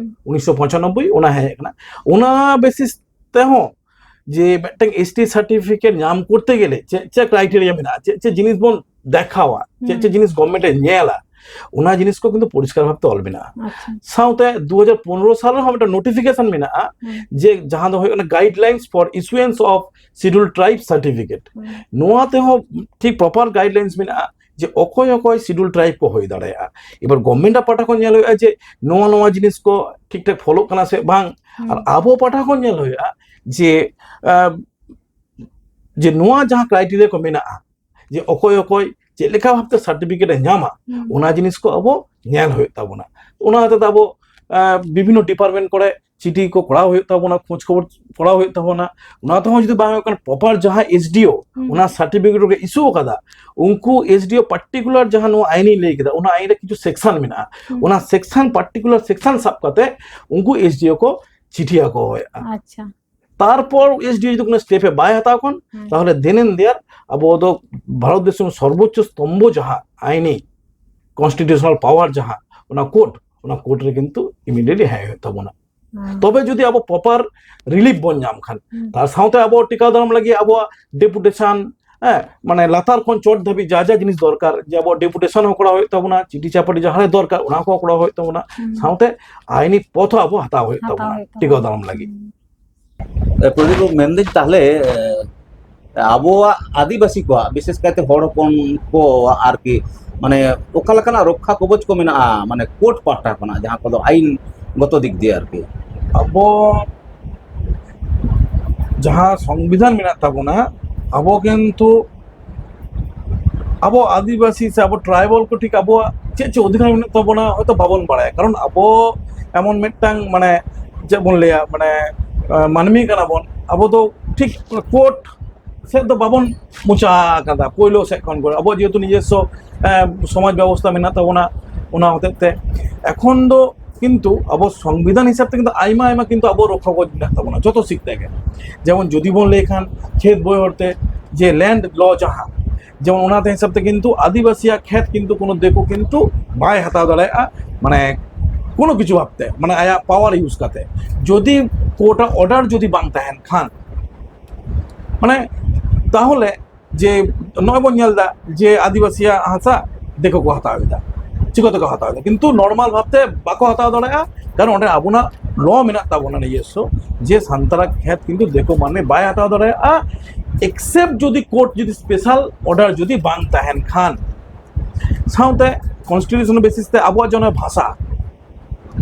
ᱩᱱᱤᱥᱥᱚ ᱯᱚᱸᱪᱟᱱᱚᱵᱵᱳᱭ, ᱚᱱᱟ ᱦᱮᱡ ᱟᱠᱟᱱᱟ᱾ ᱚᱱᱟ ᱵᱮᱥᱤᱥ ᱛᱮᱦᱚᱸ ᱡᱮ ᱢᱤᱫᱴᱟᱝ ᱮᱥᱴᱤ ᱥᱟᱨᱴᱤᱯᱷᱤᱠᱮᱴ ᱧᱟᱢ ᱠᱚᱨᱛᱮ ᱜᱮᱞᱮ ᱪᱮᱫ ᱪᱮᱫ ᱠᱨᱟᱭᱴᱮᱨᱤᱭᱟ ᱢᱮᱱᱟᱜᱼᱟ, ᱪᱮᱫ ᱪᱮᱫ ᱡᱤᱱᱤᱥ ᱵᱚᱱ ᱫᱮᱠᱷᱟᱣᱟ, ᱪᱮᱫ ᱪᱮᱫ ᱡᱤᱱᱤᱥ ᱜᱚᱵᱷᱢᱮᱱᱴ ᱮ ᱧᱮᱞᱟ, ᱚᱱᱟ ᱡᱤᱱᱤᱥ ᱠᱚ ᱠᱤᱱᱛᱩ ᱯᱚᱨᱤᱥᱠᱟᱨ ᱵᱷᱟᱵᱛᱮ ᱚᱞ ᱢᱮᱱᱟᱜᱼᱟ᱾ ᱟᱪᱪᱷᱟ᱾ ᱥᱟᱶᱛᱮ ᱫᱩ ᱦᱟᱡᱟᱨ ᱯᱚᱱᱨᱚ ᱥᱟᱞ ᱨᱮᱦᱚᱸ ᱢᱤᱫᱴᱟᱝ ᱱᱳᱴᱤᱯᱷᱤᱠᱮᱥᱚᱱ ᱢᱮᱱᱟᱜᱼᱟ, ᱦᱩᱸ᱾ ᱡᱮ ᱡᱟᱦᱟᱸ ᱫᱚ ᱦᱩᱭᱩᱜ ᱠᱟᱱᱟ Guidelines for Issuance of Scheduled Tribe Certificate᱾ ᱦᱩᱸ᱾ ᱱᱚᱣᱟ ᱛᱮᱦᱚᱸ ᱴᱷᱤᱠ ᱯᱨᱚᱯᱟᱨ ᱜᱟᱭᱤᱰᱞᱟᱭᱤᱱᱥ ᱢᱮᱱᱟᱜᱼᱟ ᱡᱮ ᱚᱠᱚᱭ ᱚᱠᱚᱭ ᱥᱤᱰᱩᱞ ᱴᱨᱟᱭᱤᱵ ᱠᱚ ᱦᱩᱭ ᱫᱟᱲᱮᱭᱟᱜᱼᱟ᱾ ᱮᱵᱟᱨ ᱜᱚᱵᱷᱢᱮᱱᱴ ᱟᱜ ᱯᱟᱦᱴᱟ ᱠᱷᱚᱱ ᱧᱮᱞ ᱦᱩᱭᱩᱜᱼᱟ ᱡᱮ ᱱᱚᱣᱟ ᱱᱚᱣᱟ ᱡᱤᱱᱤᱥ ᱠᱚ ᱴᱷᱤᱠ ᱴᱷᱟᱠ ᱯᱷᱚᱞᱚᱜ ᱠᱟᱱᱟ ᱥᱮ ᱵᱟᱝ᱾ ᱦᱩᱸ᱾ ᱟᱨ ᱟᱵᱚ ᱯᱟᱦᱴᱟ ᱠᱷᱚᱱ ᱧᱮᱞ ᱦᱩᱭᱩᱜᱼᱟ ᱡᱮ ᱟᱸ, ᱡᱮ ᱱᱚᱣᱟ ᱡᱟᱦᱟᱸ ᱠᱨᱟᱭᱴᱮᱨᱤᱭᱟ ᱠᱚ ᱢᱮᱱᱟᱜᱼᱟ, ᱡᱮ ᱚᱠᱚᱭ ᱚᱠᱚᱭ ᱪᱮᱫ ᱞᱮᱠᱟ ᱵᱷᱟᱵᱛᱮ ᱥᱟᱨᱴᱤᱯᱷᱤᱠᱮᱴ ᱮ ᱧᱟᱢᱟ, ᱦᱩᱸ᱾ ᱚᱱᱟ ᱡᱤᱱᱤᱥ ᱠᱚ ᱟᱵᱚ ᱧᱮᱞ ᱦᱩᱭᱩᱜ ᱛᱟᱵᱚᱱᱟ᱾ ᱚᱱᱟ ᱦᱚᱛᱮᱛᱮ ᱟᱵᱚ ᱟᱸ, ᱵᱤᱵᱷᱤᱱᱱᱚ ᱰᱤᱯᱟᱨᱴᱢᱮᱱᱴ ᱠᱚᱨᱮ ᱪᱤᱴᱷᱤ ᱠᱚ ᱠᱚᱨᱟᱣ ᱦᱩᱭᱩᱜ ᱛᱟᱵᱚᱱᱟ, ᱠᱷᱳᱡᱽ ᱠᱷᱚᱵᱚᱨ ᱠᱚᱨᱟᱣ ᱦᱩᱭᱩᱜ ᱛᱟᱵᱚᱱᱟ᱾ ᱚᱱᱟ ᱛᱮᱦᱚᱸ ᱡᱩᱫᱤ ᱵᱟᱝ ᱦᱩᱭᱩᱜ ᱠᱟᱱᱟ, ᱯᱨᱚᱯᱟᱨ ᱡᱟᱦᱟᱸ ᱮᱥᱰᱤᱳ ᱦᱩᱸ᱾ ᱚᱱᱟ ᱥᱟᱨᱴᱤᱯᱷᱤᱠᱮᱴ ᱠᱚ ᱤᱥᱩ ᱟᱠᱟᱫᱟ, ᱩᱱᱠᱩ ᱮᱥᱰᱤᱳ ᱯᱟᱨᱴᱤᱠᱩᱞᱟᱨ ᱡᱟᱦᱟᱸ ᱱᱚᱣᱟ ᱟᱭᱤᱱᱤᱧ ᱞᱟᱹᱭ ᱠᱮᱫᱟ, ᱚᱱᱟ ᱟᱭᱤᱱ ᱨᱮ ᱠᱤᱪᱷᱩ ᱥᱮᱠᱥᱚᱱ ᱢᱮᱱᱟᱜᱼᱟ, ᱦᱩᱸ᱾ ᱚᱱᱟ ᱥᱮᱠᱥᱚᱱ, ᱯᱟᱨᱴᱤᱠᱩᱞᱟᱨ ᱥᱮᱠᱥᱚᱱ ᱥᱟᱵ ᱠᱟᱛᱮ ᱩᱱᱠᱩ ᱮᱥᱰᱤᱳ ᱠᱚ ᱪᱤᱴᱷᱤ ᱟᱠᱚ ᱦᱩᱭᱩᱜᱼᱟ᱾ ᱟᱪᱪᱷᱟ᱾ ᱛᱟᱨᱯᱚᱨ ᱮᱥᱰᱤᱳ ᱡᱩᱫᱤ ᱠᱳᱱᱳ ᱥᱴᱮᱯ ᱮ ᱵᱟᱭ ᱦᱟᱛᱟᱣ ᱠᱷᱟᱱ, ᱦᱩᱸ᱾ ᱛᱟᱦᱚᱞᱮ then and there ᱟᱵᱚ ᱫᱚ ᱵᱷᱟᱨᱚᱛ ᱫᱤᱥᱚᱢ ᱥᱚᱨᱵᱳᱪᱪᱚ ᱥᱛᱚᱢᱵᱷᱚ ᱡᱟᱦᱟᱸ ᱟᱭᱤᱱᱤ, ᱠᱚᱱᱥᱴᱤᱴᱤᱭᱩᱥᱚᱱᱟᱞ ᱯᱟᱣᱟᱨ ᱡᱟᱦᱟᱸ, ᱚᱱᱟ ᱠᱳᱨᱴ, ᱚᱱᱟ ᱠᱳᱨᱴ ᱨᱮ ᱠᱤᱱᱛᱩ ᱤᱢᱤᱰᱤᱭᱮᱴᱞᱤ ᱦᱮᱡ ᱦᱩᱭᱩᱜ ᱛᱟᱵᱚᱱᱟ᱾ ᱦᱩᱸ᱾ ᱛᱚᱵᱮ ᱡᱩᱫᱤ ᱟᱵᱚ ᱯᱨᱚᱯᱟᱨ ᱨᱤᱞᱤᱯ ᱵᱚᱱ ᱧᱟᱢ ᱠᱷᱟᱱ, ᱦᱩᱸ᱾ ᱛᱟᱨ ᱥᱟᱶᱛᱮ ᱟᱵᱚ ᱴᱤᱠᱟᱣ ᱫᱟᱨᱟᱢ ᱞᱟᱹᱜᱤᱫ ᱟᱵᱚᱣᱟᱜ ᱰᱮᱯᱩᱴᱮᱥᱚᱱ, ᱦᱮᱸ, ᱢᱟᱱᱮ ᱞᱟᱛᱟᱨ ᱠᱷᱚᱱ ᱪᱚᱴ ᱫᱷᱟᱹᱵᱤᱡ ᱡᱟ ᱡᱟ ᱡᱤᱱᱤᱥ ᱫᱚᱨᱠᱟᱨ, ᱡᱮ ᱟᱵᱚᱣᱟᱜ ᱰᱮᱯᱩᱴᱮᱥᱚᱱ ᱦᱚᱸ ᱠᱚᱨᱟᱣ ᱦᱩᱭᱩᱜ ᱛᱟᱵᱚᱱᱟ, ᱪᱤᱴᱷᱤ ᱪᱟᱯᱟᱴᱷᱤ ᱡᱟᱦᱟᱸ ᱨᱮ ᱫᱚᱨᱠᱟᱨ, ᱚᱱᱟ ᱠᱚᱦᱚᱸ ᱠᱚᱨᱟᱣ ᱦᱩᱭᱩᱜ ᱛᱟᱵᱚᱱᱟ, ᱦᱩᱸ᱾ ᱥᱟᱶᱛᱮ ᱟᱭᱤᱱᱤ ᱯᱚᱛᱷ ᱦᱚᱸ ᱟᱵᱚ ᱦᱟᱛᱟᱣ ᱦᱩᱭᱩᱜ ᱦᱟᱛᱟᱣ ᱛᱟᱵᱚᱱᱟ ᱦᱩᱭᱩᱜ ᱛᱟᱵᱚᱱᱟ᱾ ᱴᱤᱠᱟᱣ ᱫᱟᱨᱟᱢ ᱞᱟᱹᱜᱤᱫ᱾ ᱦᱩᱸ᱾ ᱮ, ᱯᱨᱚᱫᱤᱯ ᱵᱟᱹᱵᱩ, ᱢᱮᱱᱫᱟᱹᱧ ᱛᱟᱦᱞᱮ, ᱮ, ᱟᱵᱚᱣᱟᱜ ᱟᱹᱫᱤᱵᱟᱹᱥᱤ ᱠᱚᱣᱟᱜ, ᱵᱤᱥᱮᱥ ᱠᱟᱭᱛᱮ ᱦᱚᱲ ᱦᱚᱯᱚᱱ ᱠᱚᱣᱟᱜ ᱟᱨᱠᱤ, ᱢᱟᱱᱮ, ᱚᱠᱟ ᱞᱮᱠᱟᱱᱟᱜ ᱨᱚᱠᱠᱷᱟ ᱠᱚᱵᱚᱪ ᱠᱚ ᱢᱮᱱᱟᱜᱼᱟ, ᱢᱟᱱᱮ, ᱠᱳᱨᱴ ᱯᱟᱦᱴᱟ ᱠᱷᱚᱱᱟᱜ, ᱡᱟᱦᱟᱸ ᱠᱚᱫᱚ ᱟᱭᱤᱱ ᱜᱚᱛᱚ ᱫᱤᱠ ᱫᱤᱭᱮ ᱟᱨᱠᱤ? ᱟᱵᱚ ᱡᱟᱦᱟᱸ ᱥᱚᱝᱵᱤᱫᱷᱟᱱ ᱢᱮᱱᱟᱜ ᱛᱟᱵᱚᱱᱟ, ᱟᱵᱚ ᱠᱤᱱᱛᱩ ᱟᱵᱚ ᱟᱹᱫᱤᱵᱟᱹᱥᱤ ᱥᱮ ᱟᱵᱚ ᱴᱨᱟᱭᱵᱟᱞ ᱠᱚ ᱴᱷᱤᱠ ᱟᱵᱚᱣᱟᱜ ᱪᱮᱫ ᱪᱮᱫ ᱚᱫᱷᱤᱠᱟᱨ ᱢᱮᱱᱟᱜ ᱛᱟᱵᱚᱱᱟ ᱦᱚᱭᱛᱳ ᱵᱟᱵᱚᱱ ᱵᱟᱲᱟᱭᱟ, ᱠᱟᱨᱚᱱ ᱟᱵᱚ ᱮᱢᱚᱱ ᱢᱤᱫᱴᱟᱝ, ᱢᱟᱱᱮ, ᱪᱮᱫ ᱵᱚᱱ ᱞᱟᱹᱭᱟ, ᱢᱟᱱᱮ, ᱟᱸ, ᱢᱟᱹᱱᱢᱤ ᱠᱟᱱᱟ ᱵᱚᱱ, ᱟᱵᱚ ᱫᱚ ᱴᱷᱤᱠ ᱠᱳᱨᱴ ᱥᱮᱫ ᱫᱚ ᱵᱟᱵᱚᱱ ᱢᱚᱪᱟ ᱟᱠᱟᱫᱟ ᱯᱳᱭᱞᱳ ᱥᱮᱫ ᱠᱷᱚᱱ ᱠᱚ᱾ ᱟᱵᱚᱣᱟᱜ ᱡᱮᱦᱮᱛᱩ ᱱᱤᱡᱮᱥᱥᱚ, ᱮᱸ, ᱥᱚᱢᱟᱡᱽ ᱵᱮᱵᱚᱥᱛᱷᱟ ᱢᱮᱱᱟᱜ ᱛᱟᱵᱚᱱᱟ, ᱚᱱᱟ ᱦᱚᱛᱮᱡ ᱛᱮ ᱮᱠᱷᱚᱱ ᱫᱚ ᱠᱤᱱᱛᱩ ᱟᱵᱚ ᱥᱚᱝᱵᱤᱫᱷᱟᱱ ᱦᱤᱥᱟᱵ ᱛᱮ ᱠᱤᱱᱛᱩ ᱟᱭᱢᱟ ᱟᱭᱢᱟ ᱠᱤᱱᱛᱩ ᱟᱵᱚ ᱨᱚᱠᱠᱷᱟ ᱠᱚᱵᱚᱪ ᱢᱮᱱᱟᱜ ᱛᱟᱵᱚᱱᱟ ᱡᱚᱛᱚ ᱥᱤᱠ ᱛᱮᱜᱮ᱾ ᱡᱮᱢᱚᱱ ᱡᱩᱫᱤ ᱵᱚᱱ ᱞᱟᱹᱭ ᱠᱷᱟᱱ ᱠᱷᱮᱛ ᱵᱟᱹᱭᱦᱟᱹᱲ ᱛᱮ ᱡᱮ ᱞᱮᱱᱰ ᱞᱚ ᱡᱟᱦᱟᱸ, ᱡᱮᱢᱚᱱ ᱚᱱᱟ ᱦᱤᱥᱟᱹᱵ ᱛᱮ ᱠᱤᱱᱛᱩ ᱟᱹᱫᱤᱵᱟᱹᱥᱤᱭᱟᱜ ᱠᱷᱮᱛ ᱠᱤᱱᱛᱩ ᱠᱳᱱᱳ ᱫᱤᱠᱩ ᱠᱤᱱᱛᱩ ᱵᱟᱭ ᱦᱟᱛᱟᱣ ᱫᱟᱲᱮᱭᱟᱜᱼᱟ, ᱢᱟᱱᱮ ᱠᱳᱱᱳ ᱠᱤᱪᱷᱩ ᱵᱷᱟᱵᱛᱮ, ᱢᱟᱱᱮ ᱟᱭᱟᱜ ᱯᱟᱣᱟᱨ ᱤᱭᱩᱡᱽ ᱠᱟᱛᱮ᱾ ᱡᱩᱫᱤ ᱠᱳᱨᱴ ᱟᱜ ᱚᱨᱰᱟᱨ ᱡᱩᱫᱤ ᱵᱟᱝ ᱛᱟᱦᱮᱱ ᱠᱷᱟᱱ, ᱢᱟᱱᱮ, ᱛᱟᱦᱚᱞᱮ ᱡᱮ ᱱᱚᱜᱼᱚᱭ ᱵᱚᱱ ᱧᱮᱞ ᱮᱫᱟ ᱡᱮ ᱟᱹᱫᱤᱵᱟᱹᱥᱤᱭᱟᱜ ᱦᱟᱥᱟ ᱫᱤᱠᱩ ᱠᱚ ᱦᱟᱛᱟᱣ ᱮᱫᱟ, ᱪᱤᱠᱟᱹ ᱛᱮᱠᱚ ᱦᱟᱛᱟᱣ ᱮᱫᱟ? ᱠᱤᱱᱛᱩ ᱱᱚᱨᱢᱟᱞ ᱵᱷᱟᱵᱛᱮ ᱵᱟᱠᱚ ᱦᱟᱛᱟᱣ ᱫᱟᱲᱮᱭᱟᱜᱼᱟ, ᱠᱟᱨᱚᱱ ᱚᱸᱰᱮ ᱟᱵᱚᱱᱟᱜ ᱞᱚ ᱢᱮᱱᱟᱜ ᱛᱟᱵᱚᱱᱟ ᱱᱤᱡᱚᱥᱥᱚ, ᱡᱮ ᱥᱟᱱᱛᱟᱲᱟᱜ ᱠᱷᱮᱛ ᱠᱤᱱᱛᱩ ᱫᱤᱠᱩ ᱢᱟᱹᱱᱢᱤ ᱵᱟᱭ ᱦᱟᱛᱟᱣ ᱫᱟᱲᱮᱭᱟᱜᱼᱟ, ᱮᱠᱥᱮᱯᱴ ᱡᱩᱫᱤ ᱠᱳᱨᱴ ᱡᱩᱫᱤ ᱥᱯᱮᱥᱟᱞ ᱚᱨᱰᱟᱨ ᱡᱩᱫᱤ ᱵᱟᱝ ᱛᱟᱦᱮᱱ ᱠᱷᱟᱱ᱾ ᱥᱟᱶᱛᱮ ᱠᱚᱱᱥᱴᱤᱴᱤᱭᱩᱥᱚᱱᱟᱞ ᱵᱮᱥᱤᱥ ᱛᱮ ᱟᱵᱚᱣᱟᱜ ᱡᱟᱦᱟᱸ ᱵᱷᱟᱥᱟ,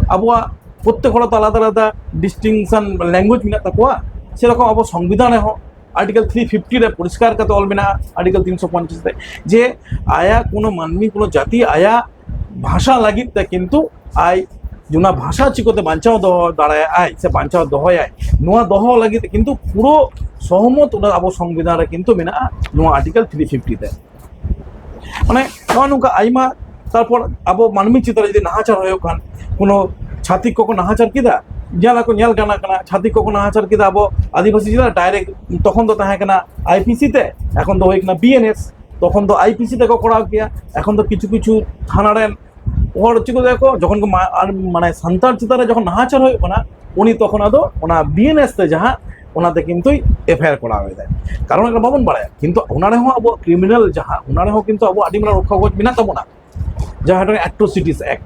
ᱟᱵᱚᱣᱟᱜ ᱯᱨᱚᱛᱛᱮᱠ ᱦᱚᱲᱟᱜ ᱫᱚ ᱟᱞᱟᱫᱟ ᱟᱞᱟᱫᱟ ᱰᱤᱥᱴᱤᱝᱥᱚᱱ ᱞᱮᱝᱜᱩᱭᱮᱡᱽ ᱢᱮᱱᱟᱜ ᱛᱟᱠᱚᱣᱟ, ᱥᱮᱨᱚᱠᱚᱢ ᱟᱵᱚ ᱥᱚᱝᱵᱤᱫᱷᱟᱱ ᱨᱮᱦᱚᱸ ᱟᱨᱴᱤᱠᱮᱞ ᱛᱷᱨᱤ ᱯᱷᱤᱯᱴᱤ ᱨᱮ ᱯᱚᱨᱤᱥᱠᱟᱨ ᱠᱟᱛᱮ ᱚᱞ ᱢᱮᱱᱟᱜᱼᱟ, ᱟᱨᱴᱤᱠᱮᱞ ᱛᱤᱱᱥᱚ ᱯᱚᱧᱪᱟᱥ ᱨᱮ, ᱡᱮ ᱟᱭᱟᱜ ᱠᱳᱱᱳ ᱢᱟᱹᱱᱢᱤ, ᱠᱳᱱᱳ ᱡᱟᱹᱛᱤ ᱟᱭᱟᱜ ᱵᱷᱟᱥᱟ ᱞᱟᱹᱜᱤᱫ ᱛᱮ ᱠᱤᱱᱛᱩ ᱟᱡ ᱚᱱᱟ ᱵᱷᱟᱥᱟ ᱪᱤᱠᱟᱹᱛᱮ ᱵᱟᱧᱪᱟᱣ ᱫᱚᱦᱚ ᱫᱟᱲᱮᱭᱟᱜᱼᱟᱭ ᱥᱮ ᱵᱟᱧᱪᱟᱣ ᱫᱚᱦᱚᱭᱟᱭ, ᱱᱚᱣᱟ ᱫᱚᱦᱚ ᱞᱟᱹᱜᱤᱫ ᱛᱮ ᱠᱤᱱᱛᱩ ᱯᱩᱨᱟᱹ ᱥᱚᱦᱚᱢᱚᱛ ᱚᱱᱟ ᱟᱵᱚ ᱥᱚᱝᱵᱤᱫᱷᱟᱱ ᱨᱮ ᱠᱤᱱᱛᱩ ᱢᱮᱱᱟᱜᱼᱟ, ᱱᱚᱣᱟ ᱟᱨᱴᱤᱠᱮᱞ ᱛᱷᱨᱤ ᱯᱷᱤᱯᱴᱤ ᱛᱮ᱾ ᱢᱟᱱᱮ ᱱᱚᱜᱼᱚ ᱱᱚᱝᱠᱟ ᱟᱭᱢᱟ᱾ ᱛᱟᱨᱯᱚᱨ ᱟᱵᱚ ᱢᱟᱹᱱᱢᱤ ᱪᱮᱛᱟᱱ ᱨᱮ ᱡᱩᱫᱤ ᱱᱟᱦᱟᱪᱟᱨ ᱦᱩᱭᱩᱜ ᱠᱷᱟᱱ, ᱠᱳᱱᱳ ᱪᱷᱟᱹᱛᱤᱠ ᱠᱚᱠᱚ ᱱᱟᱦᱟᱪᱟᱨ ᱠᱮᱫᱟ, ᱧᱮᱞ ᱟᱠᱚ, ᱧᱮᱞ ᱜᱟᱱ ᱠᱟᱱᱟ, ᱪᱷᱟᱹᱛᱤᱠ ᱠᱚᱠᱚ ᱱᱟᱦᱟᱪᱟᱨ ᱠᱮᱫᱟ ᱟᱵᱚ ᱟᱹᱫᱤᱵᱟᱹᱥᱤ ᱪᱮᱛᱟᱱ ᱨᱮ ᱰᱟᱭᱨᱮᱠᱴ᱾ ᱛᱚᱠᱷᱚᱱ ᱫᱚ ᱛᱟᱦᱮᱸ ᱠᱟᱱᱟ ᱟᱭ ᱯᱤ ᱥᱤ ᱛᱮ, ᱮᱠᱷᱚᱱ ᱫᱚ ᱦᱩᱭ ᱠᱟᱱᱟ ᱵᱤ ᱮᱱ ᱮᱥ᱾ ᱛᱚᱠᱷᱚᱱ ᱫᱚ ᱟᱭ ᱯᱤ ᱥᱤ ᱛᱮᱠᱚ ᱠᱚᱨᱟᱣ ᱠᱮᱭᱟ, ᱮᱠᱷᱚᱱ ᱫᱚ ᱠᱤᱪᱷᱩ ᱠᱤᱪᱷᱩ ᱛᱷᱟᱱᱟ ᱨᱮᱱ ᱦᱚᱲ ᱪᱤᱠᱟᱹ ᱠᱚ, ᱡᱚᱠᱷᱚᱱ ᱠᱚ ᱢᱟ-, ᱟᱨ ᱢᱟᱱᱮ ᱥᱟᱱᱛᱟᱲ ᱪᱮᱛᱟᱱ ᱨᱮ ᱡᱚᱠᱷᱚᱱ ᱱᱟᱦᱟᱪᱟᱨ ᱦᱩᱭᱩᱜ ᱠᱟᱱᱟ, ᱩᱱᱤ ᱛᱚᱠᱷᱚᱱ ᱟᱫᱚ ᱚᱱᱟ ᱵᱤ ᱮᱱ ᱮᱥ ᱛᱮ ᱡᱟᱦᱟᱸ, ᱚᱱᱟᱛᱮ ᱠᱤᱱᱛᱩᱭ ᱮᱯᱷ ᱟᱭ ᱟᱨ ᱠᱚᱨᱟᱣ ᱮᱫᱟᱭ᱾ ᱠᱟᱨᱚᱱ ᱮᱴᱟᱜ ᱵᱟᱵᱚᱱ ᱵᱟᱲᱟᱭᱟ, ᱠᱤᱱᱛᱩ ᱚᱱᱟ ᱨᱮᱦᱚᱸ ᱟᱵᱚᱣᱟᱜ ᱠᱨᱤᱢᱤᱱᱟᱞ ᱡᱟᱦᱟᱸ, ᱚᱱᱟ ᱨᱮᱦᱚᱸ ᱠᱤᱱᱛᱩ ᱟᱵᱚᱣᱟᱜ ᱟᱹᱰᱤ ᱢᱟᱨᱟᱝ ᱨᱚᱠᱠᱷᱟ ᱠᱚᱵᱚᱪ ᱢᱮᱱᱟᱜ ᱛᱟᱵᱚᱱᱟ, ᱡᱟᱦᱟᱸ ᱫᱚ ᱮᱴᱨᱳᱥᱤᱴᱤᱥ ᱮᱠᱴ᱾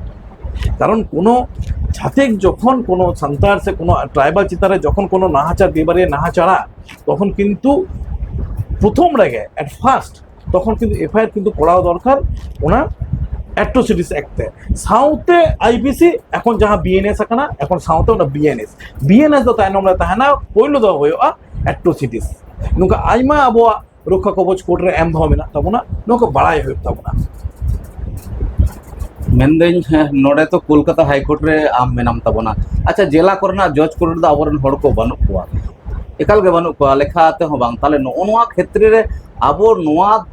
ᱠᱟᱨᱚᱱ ᱠᱳᱱᱳ ᱪᱷᱟᱹᱛᱤᱠ ᱡᱚᱠᱷᱚᱱ ᱠᱳᱱᱳ ᱥᱟᱱᱛᱟᱲ ᱥᱮ ᱠᱳᱱᱳ ᱴᱨᱟᱭᱵᱟᱞ ᱪᱮᱛᱟᱱ ᱨᱮ ᱡᱚᱠᱷᱚᱱ ᱠᱳᱱᱳ ᱱᱟᱦᱟᱪᱟᱨ ᱵᱮᱵᱟᱨᱤᱭᱟ ᱱᱟᱦᱟᱪᱟᱨᱟ, ᱛᱚᱠᱷᱚᱱ ᱠᱤᱱᱛᱩ ᱯᱨᱚᱛᱷᱚᱢ ᱨᱮᱜᱮ, ᱮᱴ ᱯᱷᱟᱨᱥᱴ, ᱛᱚᱠᱷᱚᱱ ᱠᱤᱱᱛᱩ ᱮᱯᱷ ᱟᱭ ᱟᱨ ᱠᱤᱱᱛᱩ ᱠᱚᱨᱟᱣ ᱫᱚᱨᱠᱟᱨ ᱚᱱᱟ ᱮᱴᱨᱳᱥᱤᱴᱤᱥ ᱮᱠᱴ ᱛᱮ, ᱥᱟᱶᱛᱮ ᱟᱭ ᱯᱤ ᱥᱤ, ᱮᱠᱷᱚᱱ ᱡᱟᱦᱟᱸ ᱵᱤ ᱮᱱ ᱮᱥ ᱟᱠᱟᱱᱟ, ᱮᱠᱷᱚᱱ ᱥᱟᱶᱛᱮ ᱚᱱᱟ B N S. B N S ᱫᱚ ᱛᱟᱭᱱᱚᱢ ᱨᱮ ᱛᱟᱦᱮᱱᱟ, ᱯᱳᱭᱞᱳ ᱫᱚ ᱦᱩᱭᱩᱜᱼᱟ ᱮᱴᱨᱳᱥᱤᱴᱤᱥ᱾ ᱱᱚᱝᱠᱟ ᱟᱭᱢᱟ ᱟᱵᱚᱣᱟᱜ ᱨᱚᱠᱠᱷᱟ ᱠᱚᱵᱚᱪ ᱠᱳᱰ ᱨᱮ ᱮᱢ ᱫᱚᱦᱚ ᱢᱮᱱᱟᱜ ᱛᱟᱵᱚᱱᱟ, ᱱᱚᱣᱟ ᱠᱚ ᱵᱟᱲᱟᱭ ᱦᱩᱭᱩᱜ ᱛᱟᱵᱚᱱᱟ᱾ ᱢᱮᱱᱫᱟᱹᱧ, ᱦᱮᱸ, ᱱᱚᱰᱮ ᱛᱚ ᱠᱳᱞᱠᱟᱛᱟ ᱦᱟᱭ ᱠᱳᱨᱴ ᱨᱮ ᱟᱢ ᱢᱮᱱᱟᱢ ᱛᱟᱵᱚᱱᱟ᱾ ᱟᱪᱪᱷᱟ, ᱡᱮᱞᱟ ᱠᱚᱨᱮᱱᱟᱜ ᱡᱚᱡᱽ ᱠᱳᱨᱴ ᱨᱮᱫᱚ ᱟᱵᱚᱨᱮᱱ ᱦᱚᱲ ᱠᱚ ᱵᱟᱹᱱᱩᱜ ᱠᱚᱣᱟ, ᱮᱠᱟᱞ ᱜᱮ ᱵᱟᱹᱱᱩᱜ ᱠᱚᱣᱟ, ᱞᱮᱠᱷᱟ ᱛᱮᱦᱚᱸ ᱵᱟᱝ᱾ ᱛᱟᱦᱞᱮ ᱱᱚᱜᱼᱚ ᱱᱚᱣᱟ ᱠᱷᱮᱛᱨᱮ ᱨᱮ ᱟᱵᱚ ᱱᱚᱣᱟ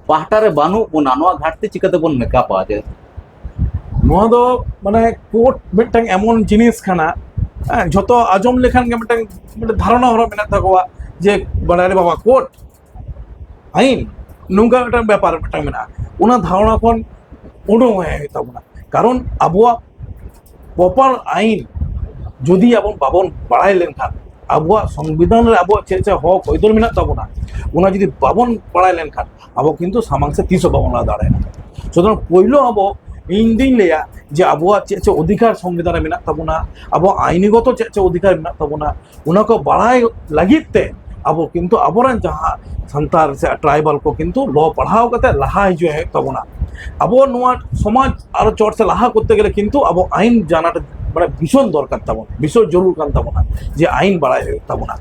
ᱯᱟᱦᱴᱟ ᱨᱮ ᱵᱟᱹᱱᱩᱜ ᱵᱚᱱᱟ, ᱱᱚᱣᱟ ᱜᱷᱟᱴᱛᱤ ᱪᱤᱠᱟᱹ ᱛᱮᱵᱚᱱ ᱢᱮᱠᱟᱯᱟ? ᱡᱮ ᱱᱚᱣᱟ ᱫᱚ ᱢᱟᱱᱮ ᱠᱳᱨᱴ ᱢᱤᱫᱴᱟᱝ ᱮᱢᱚᱱ ᱡᱤᱱᱤᱥ ᱠᱟᱱᱟ, ᱦᱮᱸ, ᱡᱷᱚᱛᱚ ᱟᱸᱡᱚᱢ ᱞᱮᱠᱷᱟᱱ ᱜᱮ ᱢᱤᱫᱴᱟᱝ, ᱢᱤᱫᱴᱟᱝ ᱫᱷᱟᱨᱚᱱᱟ ᱦᱚᱨᱚ ᱢᱮᱱᱟᱜ ᱛᱟᱠᱚᱣᱟ ᱡᱮ, ᱵᱟᱲᱟᱭ ᱨᱮ ᱵᱟᱵᱟ ᱠᱳᱨᱴ ᱟᱹᱭᱤᱱ, ᱱᱚᱝᱠᱟ ᱢᱤᱫᱴᱟᱝ ᱵᱮᱯᱟᱨ ᱢᱤᱫᱴᱟᱝ ᱢᱮᱱᱟᱜᱼᱟ᱾ ᱚᱱᱟ ᱫᱷᱟᱨᱚᱱᱟ ᱠᱷᱚᱱ ᱩᱰᱩᱝ ᱦᱮᱡ ᱦᱩᱭᱩᱜ ᱛᱟᱵᱚᱱᱟ, ᱠᱟᱨᱚᱱ ᱟᱵᱚᱣᱟᱜ ᱯᱨᱚᱯᱟᱨ ᱟᱹᱭᱤᱱ ᱡᱩᱫᱤ ᱟᱵᱚ ᱵᱟᱵᱚᱱ ᱵᱟᱲᱟᱭ ᱞᱮᱱᱠᱷᱟᱱ, ᱟᱵᱚᱣᱟᱜ ᱥᱚᱝᱵᱤᱫᱷᱟᱱ ᱨᱮ ᱟᱵᱚᱣᱟᱜ ᱪᱮᱫ ᱪᱮᱫ ᱦᱚᱠ ᱟᱹᱭᱫᱟᱹᱨ ᱢᱮᱱᱟᱜ ᱛᱟᱵᱚᱱᱟ, ᱚᱱᱟ ᱡᱩᱫᱤ ᱵᱟᱵᱚᱱ ᱵᱟᱲᱟᱭ ᱞᱮᱱᱠᱷᱟᱱ, ᱟᱵᱚ ᱠᱤᱱᱛᱩ ᱥᱟᱢᱟᱝ ᱥᱮᱫ ᱛᱤᱥ ᱦᱚᱸ ᱵᱟᱵᱚᱱ ᱞᱟᱦᱟ ᱫᱟᱲᱮᱭᱟᱜᱼᱟ᱾ ᱥᱩᱛᱚᱨᱟᱝ ᱯᱳᱭᱞᱳ ᱟᱵᱚ ᱤᱧ ᱫᱩᱧ ᱞᱟᱹᱭᱟ ᱡᱮ ᱟᱵᱚᱣᱟᱜ ᱪᱮᱫ ᱪᱮᱫ ᱚᱫᱷᱤᱠᱟᱨ ᱥᱚᱝᱵᱤᱫᱷᱟᱱ ᱨᱮ ᱢᱮᱱᱟᱜ ᱛᱟᱵᱚᱱᱟ, ᱟᱵᱚᱣᱟᱜ ᱟᱭᱱᱤᱜᱚᱛᱚ ᱪᱮᱫ ᱪᱮᱫ ᱚᱫᱷᱤᱠᱟᱨ ᱢᱮᱱᱟᱜ ᱛᱟᱵᱚᱱᱟ, ᱚᱱᱟ ᱠᱚ ᱵᱟᱲᱟᱭ ᱞᱟᱹᱜᱤᱫ ᱛᱮ ᱟᱵᱚ ᱠᱤᱱᱛᱩ ᱟᱵᱚᱨᱮᱱ ᱡᱟᱦᱟᱸ ᱥᱟᱱᱛᱟᱲ ᱥᱮ ᱴᱨᱟᱭᱵᱟᱞ ᱠᱚ ᱠᱤᱱᱛᱩ ᱞᱚ ᱯᱟᱲᱦᱟᱣ ᱠᱟᱛᱮ ᱞᱟᱦᱟ ᱦᱤᱡᱩᱜ ᱦᱩᱭᱩᱜ ᱛᱟᱵᱚᱱᱟ᱾ ᱟᱵᱚ ᱱᱚᱣᱟ ᱥᱚᱢᱟᱡᱽ ᱟᱨᱚ ᱪᱚᱴ ᱥᱮ ᱞᱟᱦᱟ ᱠᱚᱨᱛᱮ ᱜᱮᱞᱮ ᱠᱤᱱᱛᱩ ᱟᱵᱚ ᱟᱭᱤᱱ ᱡᱟᱱᱟᱴ ᱢᱟᱱᱮ ᱵᱷᱤᱥᱚᱱ ᱫᱚᱨᱠᱟᱨ ᱛᱟᱵᱚᱱ, ᱵᱷᱤᱥᱚᱱ ᱡᱚᱨᱩᱨ ᱠᱟᱱ ᱛᱟᱵᱚᱱᱟ ᱡᱮ ᱟᱭᱤᱱ ᱵᱟᱲᱟᱭ ᱦᱩᱭᱩᱜ ᱛᱟᱵᱚᱱᱟ᱾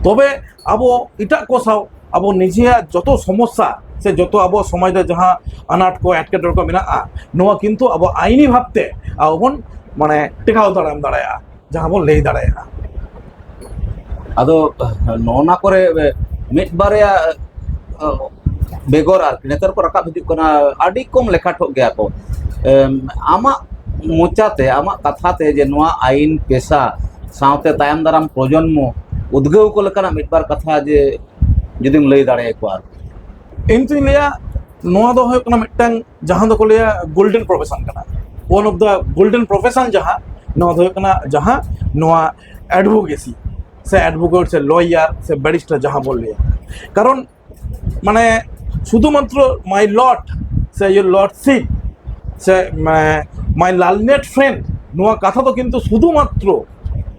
ᱛᱚᱵᱮ ᱟᱵᱚ ᱮᱴᱟᱜ ᱠᱚ ᱥᱟᱶ ᱟᱵᱚ ᱱᱤᱡᱮᱭᱟᱜ ᱡᱚᱛᱚ ᱥᱚᱢᱚᱥᱥᱟ ᱥᱮ ᱡᱚᱛᱚ ᱟᱵᱚ ᱥᱚᱢᱟᱡᱽ ᱨᱮ ᱡᱟᱦᱟᱸ ᱟᱱᱟᱴ ᱠᱚ, ᱮᱴᱠᱮᱴᱚᱬᱮ ᱠᱚ ᱢᱮᱱᱟᱜᱼᱟ, ᱱᱚᱣᱟ ᱠᱤᱱᱛᱩ ᱟᱵᱚ ᱟᱭᱤᱱᱤ ᱵᱷᱟᱵᱽᱛᱮ ᱟᱵᱚ ᱵᱚᱱ ᱢᱟᱱᱮ ᱴᱮᱠᱟᱣ ᱫᱟᱨᱟᱢ ᱫᱟᱲᱮᱭᱟᱜᱼᱟ, ᱡᱟᱦᱟᱸ ᱵᱚᱱ ᱞᱟᱹᱭ ᱫᱟᱲᱮᱭᱟᱜᱼᱟ᱾ ᱟᱫᱚ ᱱᱚᱜᱼᱚ ᱱᱟ ᱠᱚᱨᱮ ᱢᱤᱫ ᱵᱟᱨᱭᱟ ᱵᱮᱜᱚᱨ ᱟᱨᱠᱤ ᱱᱮᱛᱟᱨ ᱠᱚ ᱨᱟᱠᱟᱵ ᱦᱤᱡᱩᱜ ᱠᱟᱱᱟ, ᱟᱹᱰᱤ ᱠᱚᱢ ᱞᱮᱠᱷᱟ ᱴᱷᱚᱜ ᱜᱮᱭᱟ ᱠᱚ᱾ ᱮᱢ, ᱟᱢᱟᱜ ᱢᱚᱪᱟᱛᱮ, ᱟᱢᱟᱜ ᱠᱟᱛᱷᱟ ᱛᱮ ᱡᱮ ᱱᱚᱣᱟ ᱟᱭᱤᱱ ᱯᱮᱥᱟ ᱥᱟᱶᱛᱮ ᱛᱟᱭᱚᱢ ᱫᱟᱨᱟᱢ ᱯᱨᱚᱡᱚᱱᱢᱚ ᱩᱫᱽᱜᱟᱹᱣ ᱠᱚ ᱞᱮᱠᱟᱱᱟᱜ ᱢᱤᱫ ᱵᱟᱨ ᱠᱟᱛᱷᱟ ᱡᱮ ᱡᱩᱫᱤᱢ ᱞᱟᱹᱭ ᱫᱟᱲᱮᱭᱟᱠᱚᱣᱟ ᱟᱨᱠᱤ᱾ ᱤᱧ ᱫᱩᱧ ᱞᱟᱹᱭᱟ, ᱱᱚᱣᱟ ᱫᱚ ᱦᱩᱭᱩᱜ ᱠᱟᱱᱟ ᱢᱤᱫᱴᱟᱝ ᱡᱟᱦᱟᱸ ᱫᱚᱠᱚ ᱞᱟᱹᱭᱟ ᱜᱳᱞᱰᱮᱱ ᱯᱨᱚᱯᱷᱮᱥᱚᱱ ᱠᱟᱱᱟ, one of the golden profession ᱡᱟᱦᱟᱸ, ᱱᱚᱣᱟ ᱫᱚ ᱦᱩᱭᱩᱜ ᱠᱟᱱᱟ ᱡᱟᱦᱟᱸ ᱱᱚᱣᱟ ᱮᱰᱵᱷᱳᱠᱮᱥᱤ ᱥᱮ ᱮᱰᱵᱷᱳᱠᱮᱴ ᱥᱮ ᱞᱚᱭᱟᱨ ᱥᱮ ᱵᱮᱨᱤᱥᱴᱟᱨ ᱡᱟᱦᱟᱸ ᱵᱚᱱ ᱞᱟᱹᱭᱟ᱾ ᱠᱟᱨᱚᱱ ᱢᱟᱱᱮ ᱥᱩᱫᱷᱩ ᱢᱟᱛᱨᱚ my lord ᱥᱮ your lordship ᱥᱮ my learned friend, ᱱᱚᱣᱟ ᱠᱟᱛᱷᱟ ᱫᱚ ᱠᱤᱱᱛᱩ ᱥᱩᱫᱷᱩ ᱢᱟᱛᱨᱚ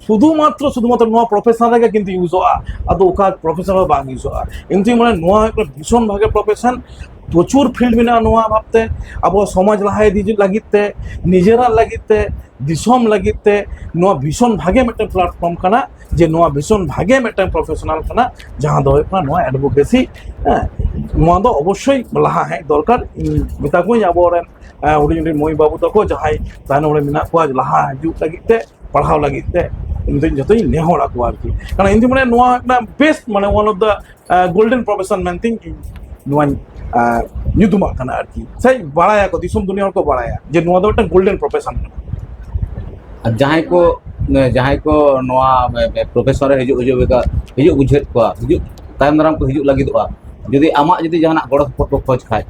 ᱥᱩᱫᱷᱩ ᱢᱟᱛᱨᱚ ᱥᱩᱫᱷᱩ ᱢᱟᱛᱨᱚ ᱱᱚᱣᱟ ᱯᱨᱚᱯᱷᱮᱥᱚᱱ ᱨᱮᱜᱮ ᱠᱤᱱᱛᱩ ᱤᱭᱩᱡᱚᱜᱼᱟ᱾ ᱟᱫᱚ ᱚᱠᱟ ᱯᱨᱚᱯᱷᱮᱥᱚᱱ ᱦᱚᱸ ᱵᱟᱝ ᱤᱭᱩᱡᱚᱜᱼᱟ᱾ ᱤᱧ ᱫᱩᱧ ᱢᱚᱱᱮ ᱱᱚᱣᱟ ᱦᱩᱭᱩᱜ ᱠᱟᱱᱟ ᱵᱷᱤᱥᱚᱱ ᱵᱷᱟᱜᱮ ᱯᱨᱚᱯᱷᱮᱥᱚᱱ, ᱯᱨᱚᱪᱩᱨ ᱯᱷᱤᱞᱰ ᱢᱮᱱᱟᱜᱼᱟ ᱱᱚᱣᱟ ᱵᱷᱟᱵᱛᱮ ᱟᱵᱚ ᱥᱚᱢᱟᱡᱽ ᱞᱟᱦᱟ ᱤᱫᱤ ᱞᱟᱹᱜᱤᱫ ᱛᱮ, ᱱᱤᱡᱮᱨᱟᱜ ᱞᱟᱹᱜᱤᱫ ᱛᱮ, ᱫᱤᱥᱚᱢ ᱞᱟᱹᱜᱤᱫ ᱛᱮ ᱱᱚᱣᱟ ᱵᱷᱤᱥᱚᱱ ᱵᱷᱟᱜᱮ ᱢᱤᱫᱴᱮᱱ ᱯᱞᱟᱴᱯᱷᱚᱨᱢ ᱠᱟᱱᱟ, ᱡᱮ ᱱᱚᱣᱟ ᱵᱷᱤᱥᱚᱱ ᱵᱷᱟᱜᱮ ᱢᱤᱫᱴᱮᱱ ᱯᱨᱚᱯᱷᱮᱥᱚᱱᱟᱞ ᱠᱟᱱᱟ, ᱡᱟᱦᱟᱸ ᱫᱚ ᱦᱩᱭᱩᱜ ᱠᱟᱱᱟ ᱱᱚᱣᱟ ᱮᱰᱵᱷᱳᱠᱮᱥᱤ᱾ ᱦᱮᱸ, ᱱᱚᱣᱟ ᱫᱚ ᱚᱵᱚᱥᱥᱳᱭ ᱞᱟᱦᱟ ᱦᱮᱡ ᱫᱚᱨᱠᱟᱨ᱾ ᱤᱧ ᱢᱮᱛᱟ ᱠᱚᱣᱟᱧ ᱟᱵᱚᱨᱮᱱ ᱦᱩᱰᱤᱧ ᱦᱩᱰᱤᱧ ᱢᱟᱹᱭ ᱵᱟᱹᱵᱩ ᱛᱟᱠᱚ ᱡᱟᱦᱟᱸᱭ ᱛᱟᱭᱱᱚᱢ ᱨᱮ ᱢᱮᱱᱟᱜ ᱠᱚᱣᱟ ᱞᱟᱦᱟ ᱦᱤᱡᱩᱜ ᱞᱟᱹᱜᱤᱫ ᱛᱮ, ᱯᱟᱲᱦᱟᱣ ᱞᱟᱹᱜᱤᱫ ᱛᱮ, ᱤᱧ ᱫᱚ ᱡᱚᱛᱚᱧ ᱱᱮᱦᱚᱨ ᱟᱠᱚᱣᱟ ᱟᱨᱠᱤ᱾ ᱠᱟᱨᱚᱱ ᱤᱧ ᱫᱩᱧ ᱢᱚᱱᱮᱭᱟ ᱱᱚᱣᱟ ᱢᱤᱫᱴᱟᱝ ᱵᱮᱥᱴ, ᱢᱟᱱᱮ one of the golden profession ᱢᱮᱱᱛᱤᱧ ᱤᱧ ᱱᱚᱣᱟᱧ ᱧᱩᱛᱩᱢᱟᱜ ᱠᱟᱱᱟ ᱟᱨᱠᱤ, ᱥᱮ ᱵᱟᱲᱟᱭᱟᱠᱚ, ᱫᱤᱥᱚᱢ ᱫᱩᱱᱤᱭᱟᱹ ᱦᱚᱲ ᱠᱚ ᱵᱟᱲᱟᱭᱟ ᱡᱮ ᱱᱚᱣᱟ ᱫᱚ ᱢᱤᱫᱴᱟᱝ ᱜᱳᱞᱰᱮᱱ ᱯᱨᱚᱯᱷᱮᱥᱚᱱ ᱠᱟᱱᱟ᱾ ᱟᱨ ᱡᱟᱦᱟᱸᱭ ᱠᱚ ᱡᱟᱦᱟᱸᱭ ᱠᱚ ᱱᱚᱣᱟ ᱯᱨᱚᱯᱷᱮᱥᱚᱱ ᱨᱮ ᱦᱤᱡᱩᱜ ᱦᱤᱡᱩᱜ ᱞᱮᱠᱟ ᱦᱤᱡᱩᱜ ᱵᱩᱡᱷᱟᱹᱣᱮᱫ ᱠᱚᱣᱟ, ᱦᱤᱡᱩᱜ ᱛᱟᱭᱚᱢ ᱫᱟᱨᱟᱢ ᱠᱚ ᱦᱤᱡᱩᱜ ᱞᱟᱹᱜᱤᱫᱚᱜᱼᱟ, ᱡᱩᱫᱤ ᱟᱢᱟᱜ ᱡᱩᱫᱤ ᱡᱟᱦᱟᱱᱟᱜ ᱜᱚᱲᱚ ᱥᱚᱯᱚᱦᱚᱫ ᱠᱚ ᱠᱷᱚᱡᱽ ᱠᱷᱟᱡ,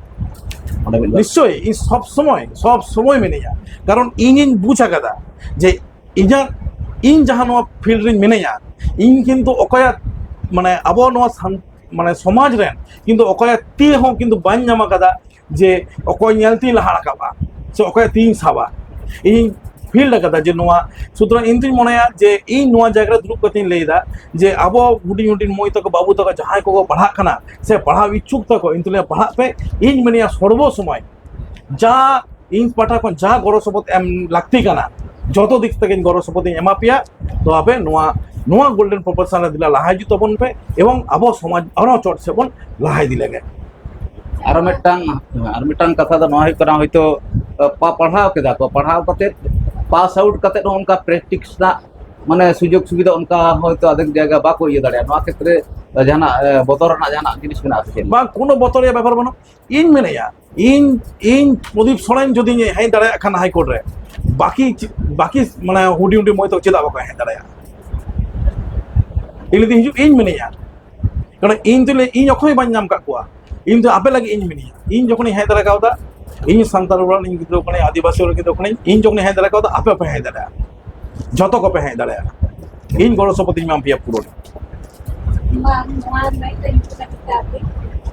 ᱚᱸᱰᱮ ᱢᱤᱫ ᱵᱟᱨ᱾ ᱱᱤᱥᱪᱳᱭ, ᱤᱧ ᱥᱚᱵ ᱥᱚᱢᱚᱭ ᱥᱚᱵ ᱥᱚᱢᱚᱭ ᱢᱤᱱᱟᱹᱧᱟ, ᱠᱟᱨᱚᱱ ᱤᱧᱤᱧ ᱵᱩᱡᱽ ᱟᱠᱟᱫᱟ ᱡᱮ ᱤᱧᱟᱹᱜ ᱤᱧ ᱡᱟᱦᱟᱸ ᱱᱚᱣᱟ ᱯᱷᱤᱞᱰ ᱨᱤᱧ ᱢᱤᱱᱟᱹᱧᱟ, ᱤᱧ ᱠᱤᱱᱛᱩ ᱚᱠᱚᱭᱟᱜ ᱢᱟᱱᱮ ᱟᱵᱚ ᱱᱚᱣᱟ ᱥᱟᱱ ᱢᱟᱱᱮ ᱥᱚᱢᱟᱡᱽ ᱨᱮᱱ ᱠᱤᱱᱛᱩ ᱚᱠᱚᱭᱟᱜ ᱛᱤ ᱦᱚᱸ ᱠᱤᱱᱛᱩ ᱵᱟᱹᱧ ᱧᱟᱢ ᱟᱠᱟᱫᱟ ᱡᱮ ᱚᱠᱚᱭ ᱧᱮᱞ ᱛᱤᱧ ᱞᱟᱦᱟ ᱨᱟᱠᱟᱵᱼᱟ᱾ ᱥᱮ ᱚᱠᱚᱭᱟᱜ ᱛᱤᱧ ᱥᱟᱵᱟ? ᱤᱧ ᱯᱷᱤᱞᱰ ᱟᱠᱟᱫᱟ ᱡᱮ ᱱᱚᱣᱟ, ᱥᱩᱛᱚᱨᱟᱝ ᱤᱧ ᱫᱩᱧ ᱢᱚᱱᱮᱭᱟ ᱡᱮ ᱤᱧ ᱱᱚᱣᱟ ᱡᱟᱭᱜᱟ ᱨᱮ ᱫᱩᱲᱩᱵ ᱠᱟᱛᱮᱧ ᱞᱟᱹᱭ ᱮᱫᱟ ᱡᱮ ᱟᱵᱚ ᱦᱩᱰᱤᱧ ᱦᱩᱰᱤᱧ ᱢᱟᱹᱭ ᱛᱟᱠᱚ, ᱵᱟᱹᱵᱩ ᱛᱟᱠᱚ ᱡᱟᱦᱟᱸᱭ ᱠᱚᱠᱚ ᱯᱟᱲᱦᱟᱜ ᱠᱟᱱᱟ ᱥᱮ ᱯᱟᱲᱦᱟᱣ ᱤᱪᱪᱷᱩᱠ ᱛᱟᱠᱚ, ᱤᱧ ᱫᱩᱧ ᱞᱟᱹᱭᱟ ᱯᱟᱲᱦᱟᱜ ᱯᱮ᱾ ᱤᱧ ᱢᱮᱱᱮᱫᱼᱟ ᱥᱚᱨᱵᱚ ᱥᱚᱢᱚᱭ ᱡᱟ ᱤᱧ ᱯᱟᱦᱴᱟ ᱠᱷᱚᱱ ᱡᱟ ᱜᱚᱲᱚ ᱥᱚᱯᱚᱦᱚᱫ ᱮᱢ ᱞᱟᱹᱠᱛᱤ ᱠᱟᱱᱟ, ᱡᱚᱛᱚ ᱫᱤᱠ ᱛᱷᱮᱠᱮᱧ ᱜᱚᱲᱚ ᱥᱚᱯᱚᱦᱚᱫ ᱤᱧ ᱮᱢᱟ ᱯᱮᱭᱟ᱾ ᱛᱚ ᱟᱯᱮ ᱱᱚᱣᱟ, ᱱᱚᱣᱟ ᱜᱳᱞᱰᱮᱱ ᱯᱨᱚᱯᱳᱡᱤᱥᱚᱱ ᱨᱮ ᱫᱮᱞᱟ ᱞᱟᱦᱟ ᱦᱤᱡᱩᱜ ᱛᱟᱵᱚᱱ ᱯᱮ ᱮᱵᱚᱝ ᱟᱵᱚ ᱥᱚᱢᱟᱡᱽ ᱟᱨᱦᱚᱸ ᱪᱚᱴ ᱥᱮᱫ ᱵᱚᱱ ᱞᱟᱦᱟ ᱤᱫᱤ ᱞᱮᱜᱮ᱾ ᱟᱨᱚ ᱢᱤᱫᱴᱟᱝ, ᱟᱨ ᱢᱤᱫᱴᱟᱝ ᱠᱟᱛᱷᱟ ᱫᱚ ᱱᱚᱣᱟ ᱦᱩᱭᱩᱜ ᱠᱟᱱᱟ, ᱦᱚᱭᱛᱳ ᱯᱟ- ᱯᱟᱲᱦᱟᱣ ᱠᱮᱫᱟ ᱠᱚ, ᱯᱟᱲᱦᱟᱣ ᱠᱟᱛᱮ ᱯᱟᱥ ᱟᱣᱩᱴ ᱠᱟᱛᱮ ᱦᱚᱸ ᱚᱱᱠᱟ ᱯᱨᱮᱠᱴᱤᱥ ᱨᱮᱱᱟᱜ ᱢᱟᱱᱮ ᱥᱩᱡᱳᱜᱽ ᱥᱩᱵᱤᱫᱷᱟ ᱚᱱᱠᱟ ᱦᱚᱭᱛᱳ ᱟᱫᱷᱮᱠ ᱡᱟᱭᱜᱟ ᱵᱟᱠᱚ ᱤᱭᱟᱹ ᱫᱟᱲᱮᱭᱟᱜᱼᱟ᱾ ᱱᱚᱣᱟ ᱠᱷᱮᱛᱨᱮ ᱡᱟᱦᱟᱱᱟᱜ ᱮ, ᱵᱚᱛᱚᱨ ᱨᱮᱱᱟᱜ ᱡᱟᱦᱟᱱᱟᱜ ᱡᱤᱱᱤᱥ ᱢᱮᱱᱟᱜᱼᱟ ᱥᱮ ᱪᱮᱫ? ᱵᱟᱝ, ᱠᱳᱱᱳ ᱵᱚᱛᱚᱨ ᱨᱮᱭᱟᱜ ᱵᱮᱯᱟᱨ ᱵᱟᱹᱱᱩᱜ᱾ ᱤᱧ ᱢᱮᱱᱮᱫᱼᱟ, ᱤᱧ ᱤᱧ ᱯᱨᱚᱫᱤᱯ ᱥᱚᱨᱮᱱ ᱡᱩᱫᱤᱧ ᱦᱮᱡ ᱫᱟᱲᱮᱭᱟᱜ ᱠᱷᱟᱱ ᱦᱟᱭᱠᱳᱨᱴ ᱨᱮ, ᱵᱟᱹᱠᱤ ᱪᱮ- ᱵᱟᱹᱠᱤ ᱢᱟᱱᱮ ᱦᱩᱰᱤᱧ ᱦᱩᱰᱤᱧ ᱢᱟᱹᱭ ᱛᱟᱠᱚ ᱪᱮᱫᱟᱜ ᱵᱟᱠᱚ ᱦᱮᱡ ᱫᱟᱲᱮᱭᱟᱜᱼᱟ? ᱤᱧ ᱞᱟᱹᱭᱫᱟᱹᱧ ᱦᱤᱡᱩᱜ, ᱤᱧ ᱢᱮᱱᱮᱫᱼᱟ᱾ ᱠᱟᱨᱚᱱ ᱤᱧ ᱫᱚ ᱞᱟᱹᱭ, ᱤᱧ ᱚᱠᱚᱭ ᱵᱟᱹᱧ ᱧᱟᱢ ᱟᱠᱟᱫ ᱠᱚᱣᱟ, ᱤᱧ ᱫᱚ ᱟᱯᱮ ᱞᱟᱹᱜᱤᱫ ᱤᱧ ᱢᱮᱱᱮᱫᱼᱟ᱾ ᱤᱧ ᱡᱚᱠᱷᱚᱱᱤᱧ ᱦᱮᱡ ᱫᱟᱲᱮ ᱠᱟᱣᱫᱟ, ᱤᱧ ᱥᱟᱱᱛᱟᱲ ᱚᱲᱟᱜ ᱨᱮᱱ ᱜᱤᱫᱽᱨᱟᱹ ᱠᱟᱹᱱᱟᱹᱧ, ᱟᱹᱫᱤᱵᱟᱹᱥᱤ ᱚᱲᱟᱜ ᱨᱮᱱ ᱜᱤᱫᱽᱨᱟᱹ ᱠᱟᱹᱱᱟᱹᱧ, ᱤᱧ ᱡᱚᱠᱷᱚᱱᱤᱧ ᱦᱮᱡ ᱫᱟᱲᱮ ᱠᱟᱣᱫᱟ, ᱟᱯᱮ ᱦᱚᱸᱯᱮ ᱦᱮᱡ ᱫᱟᱲᱮᱭᱟᱜᱼᱟ, ᱡᱚᱛᱚ ᱠᱚᱯᱮ ᱦᱮᱡ ᱫᱟᱲᱮᱭᱟᱜᱼᱟ᱾ ᱤᱧ ᱜᱚᱲᱚ ᱥᱚᱯᱚᱦᱚᱫ ᱤᱧ ᱮᱢᱟ ᱯᱮᱭᱟ ᱯᱩᱨᱟᱹ᱾ ᱵᱟᱝ, ᱱᱚᱣᱟ ᱢᱤᱫᱴᱮᱱ ᱤᱧ ᱠᱩᱥᱤ ᱠᱟᱛᱮ ᱟᱨᱠᱤ,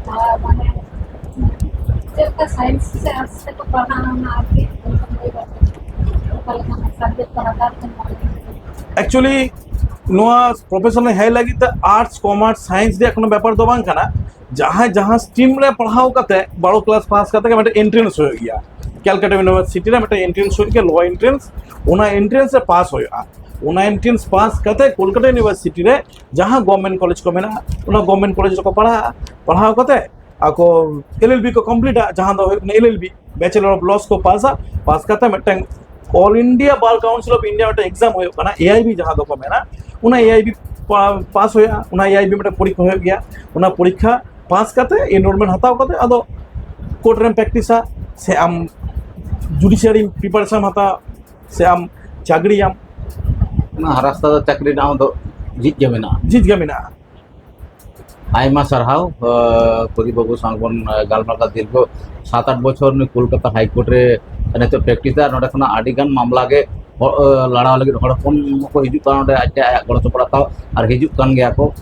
ᱟᱨ ᱢᱟᱱᱮ ᱪᱮᱫ ᱞᱮᱠᱟ ᱥᱟᱭᱮᱱᱥ ᱥᱮ ᱟᱨᱴᱥ ᱛᱮᱠᱚ ᱯᱟᱲᱦᱟᱜᱼᱟ ᱚᱱᱟ ᱟᱨᱠᱤ ᱚᱠᱟ ᱞᱮᱠᱟᱱᱟᱜ ᱥᱟᱵᱡᱮᱠᱴ ᱠᱚ ᱦᱟᱛᱟᱣ ᱠᱷᱟᱱ ᱵᱷᱟᱜᱮ? ᱮᱠᱪᱩᱭᱮᱞᱤ ᱱᱚᱣᱟ ᱯᱨᱚᱯᱷᱮᱥᱚᱱ ᱨᱮ ᱦᱮᱡ ᱞᱟᱹᱜᱤᱫ ᱛᱮ ᱟᱨᱴᱥ, ᱠᱚᱢᱟᱨᱥ, ᱥᱟᱭᱮᱱᱥ ᱨᱮᱭᱟᱜ ᱠᱳᱱᱳ ᱵᱮᱯᱟᱨ ᱫᱚ ᱵᱟᱝ ᱠᱟᱱᱟ᱾ ᱡᱟᱦᱟᱸᱭ ᱡᱟᱦᱟᱸ ᱥᱴᱨᱤᱢ ᱨᱮ ᱯᱟᱲᱦᱟᱣ ᱠᱟᱛᱮ ᱵᱟᱨᱚ ᱠᱞᱟᱥ ᱯᱟᱥ ᱠᱟᱛᱮ ᱜᱮ ᱢᱤᱫᱴᱮᱱ ᱮᱱᱴᱨᱮᱱᱥ ᱦᱩᱭᱩᱜ ᱜᱮᱭᱟ᱾ ᱠᱮᱞᱠᱟᱴᱟ ᱤᱭᱩᱱᱤᱵᱷᱟᱨᱥᱤᱴᱤ ᱨᱮ ᱢᱤᱫᱴᱮᱱ ᱮᱱᱴᱨᱮᱱᱥ ᱦᱩᱭᱩᱜ ᱜᱮᱭᱟ, ᱞᱚ ᱮᱱᱴᱨᱮᱱᱥ᱾ ᱚᱱᱟ ᱮᱱᱴᱨᱮᱱᱥ ᱨᱮ ᱯᱟᱥ ᱦᱩᱭᱩᱜᱼᱟ᱾ ᱚᱱᱟ ᱮᱱᱴᱨᱮᱱᱥ ᱯᱟᱥ ᱠᱟᱛᱮ ᱠᱳᱞᱠᱟᱴᱟ ᱤᱭᱩᱱᱤᱵᱷᱟᱨᱥᱤᱴᱤ ᱨᱮ ᱡᱟᱦᱟᱸ ᱜᱚᱵᱷᱢᱮᱱᱴ ᱠᱚᱞᱮᱡᱽ ᱠᱚ ᱢᱮᱱᱟᱜᱼᱟ, ᱚᱱᱟ ᱜᱚᱵᱷᱢᱮᱱᱴ ᱠᱚᱞᱮᱡᱽ ᱨᱮᱠᱚ ᱯᱟᱲᱦᱟᱜᱼᱟ᱾ ᱯᱟᱲᱦᱟᱣ ᱠᱟᱛᱮ ᱟᱠᱚ ᱮᱞ ᱮᱞ ᱵᱤ ᱠᱚ ᱠᱚᱢᱯᱞᱤᱴᱟ, ᱡᱟᱦᱟᱸ ᱫᱚ ᱦᱩᱭᱩᱜ ᱠᱟᱱᱟ L L B, bachelor of laws ᱠᱚ ᱯᱟᱥᱟ᱾ ᱯᱟᱥ ᱠᱟᱛᱮ ᱢᱤᱫᱴᱟᱝ all India bar council of India ᱢᱤᱫᱴᱟᱝ ᱮᱠᱡᱟᱢ ᱦᱩᱭᱩᱜ ᱠᱟᱱᱟ, ᱮ ᱟᱭ ᱵᱤ ᱡᱟᱦᱟᱸ ᱫᱚᱠᱚ ᱢᱮᱱᱟ, ᱚᱱᱟ ᱮ ᱟᱭ ᱵᱤ ᱯᱟᱥ ᱦᱩᱭᱩᱜᱼᱟ᱾ ᱚᱱᱟ ᱮ ᱟᱭ ᱵᱤ ᱢᱤᱫᱴᱟᱝ ᱯᱚᱨᱤᱠᱠᱷᱟ ᱦᱩᱭᱩᱜ ᱜᱮᱭᱟ᱾ ᱚᱱᱟ ᱯᱚᱨᱤᱠᱠᱷᱟ ᱯᱟᱥ ᱠᱟᱛᱮ ᱮᱱᱨᱳᱞᱢᱮᱱᱴ ᱦᱟᱛᱟᱣ ᱠᱟᱛᱮ ᱟᱫᱚ ᱠᱳᱨᱴ ᱨᱮᱢ ᱯᱨᱮᱠᱴᱤᱥᱟ, ᱥᱮ ᱟᱢ ᱡᱩᱰᱤᱥᱤᱭᱟᱨᱤ ᱯᱨᱤᱯᱟᱨᱮᱥᱚᱱ ᱦᱟᱛᱟᱣᱟ, ᱥᱮ ᱟᱢ ᱪᱟᱹᱠᱨᱤᱭᱟᱢ᱾ ᱚᱱᱟ ᱨᱟᱥᱛᱟ ᱫᱚ ᱪᱟᱹᱠᱨᱤ ᱨᱮᱱᱟᱜ ᱦᱚᱸ ᱫᱚ ᱡᱷᱤᱡ ᱜᱮ ᱢᱮᱱᱟᱜᱼᱟ᱾ ᱡᱷᱤᱡ ᱜᱮ ᱢᱮᱱᱟᱜᱼᱟ᱾ ᱟᱭᱢᱟ ᱥᱟᱨᱦᱟᱣ, ᱟᱸ, ᱯᱨᱚᱫᱤᱯ ᱵᱟᱹᱵᱩ ᱥᱟᱶ ᱵᱚᱱ, ᱟᱸ, ᱜᱟᱞᱢᱟᱨᱟᱣ ᱫᱤᱨᱜᱷᱚ ᱥᱟᱛ ᱟᱴ ᱵᱚᱪᱷᱚᱨ ᱱᱩᱭ ᱠᱳᱞᱠᱟᱛᱟ ᱦᱟᱭ ᱠᱳᱨᱴ ᱨᱮ ᱱᱤᱛᱚᱜ ᱯᱨᱮᱠᱴᱤᱥ ᱫᱟ᱾ ᱱᱚᱰᱮ ᱠᱷᱚᱱᱟᱜ ᱟᱹᱰᱤ ᱜᱟᱱ ᱢᱟᱢᱞᱟ ᱜᱮ ᱦᱚ-, ᱟᱸ, ᱞᱟᱲᱟᱣ ᱞᱟᱹᱜᱤᱫ ᱦᱚᱲ ᱦᱚᱯᱚᱱ ᱠᱚ ᱦᱤᱡᱩᱜ ᱠᱟᱱᱟ ᱱᱚᱰᱮ ᱟᱡ ᱟᱭᱟᱜ ᱜᱚᱲᱚ ᱥᱚᱯᱚᱦᱚᱫ ᱦᱟᱛᱟᱣ, ᱟᱨ ᱦᱤᱡᱩᱜ ᱠᱟᱱ ᱜᱮᱭᱟ ᱠᱚ᱾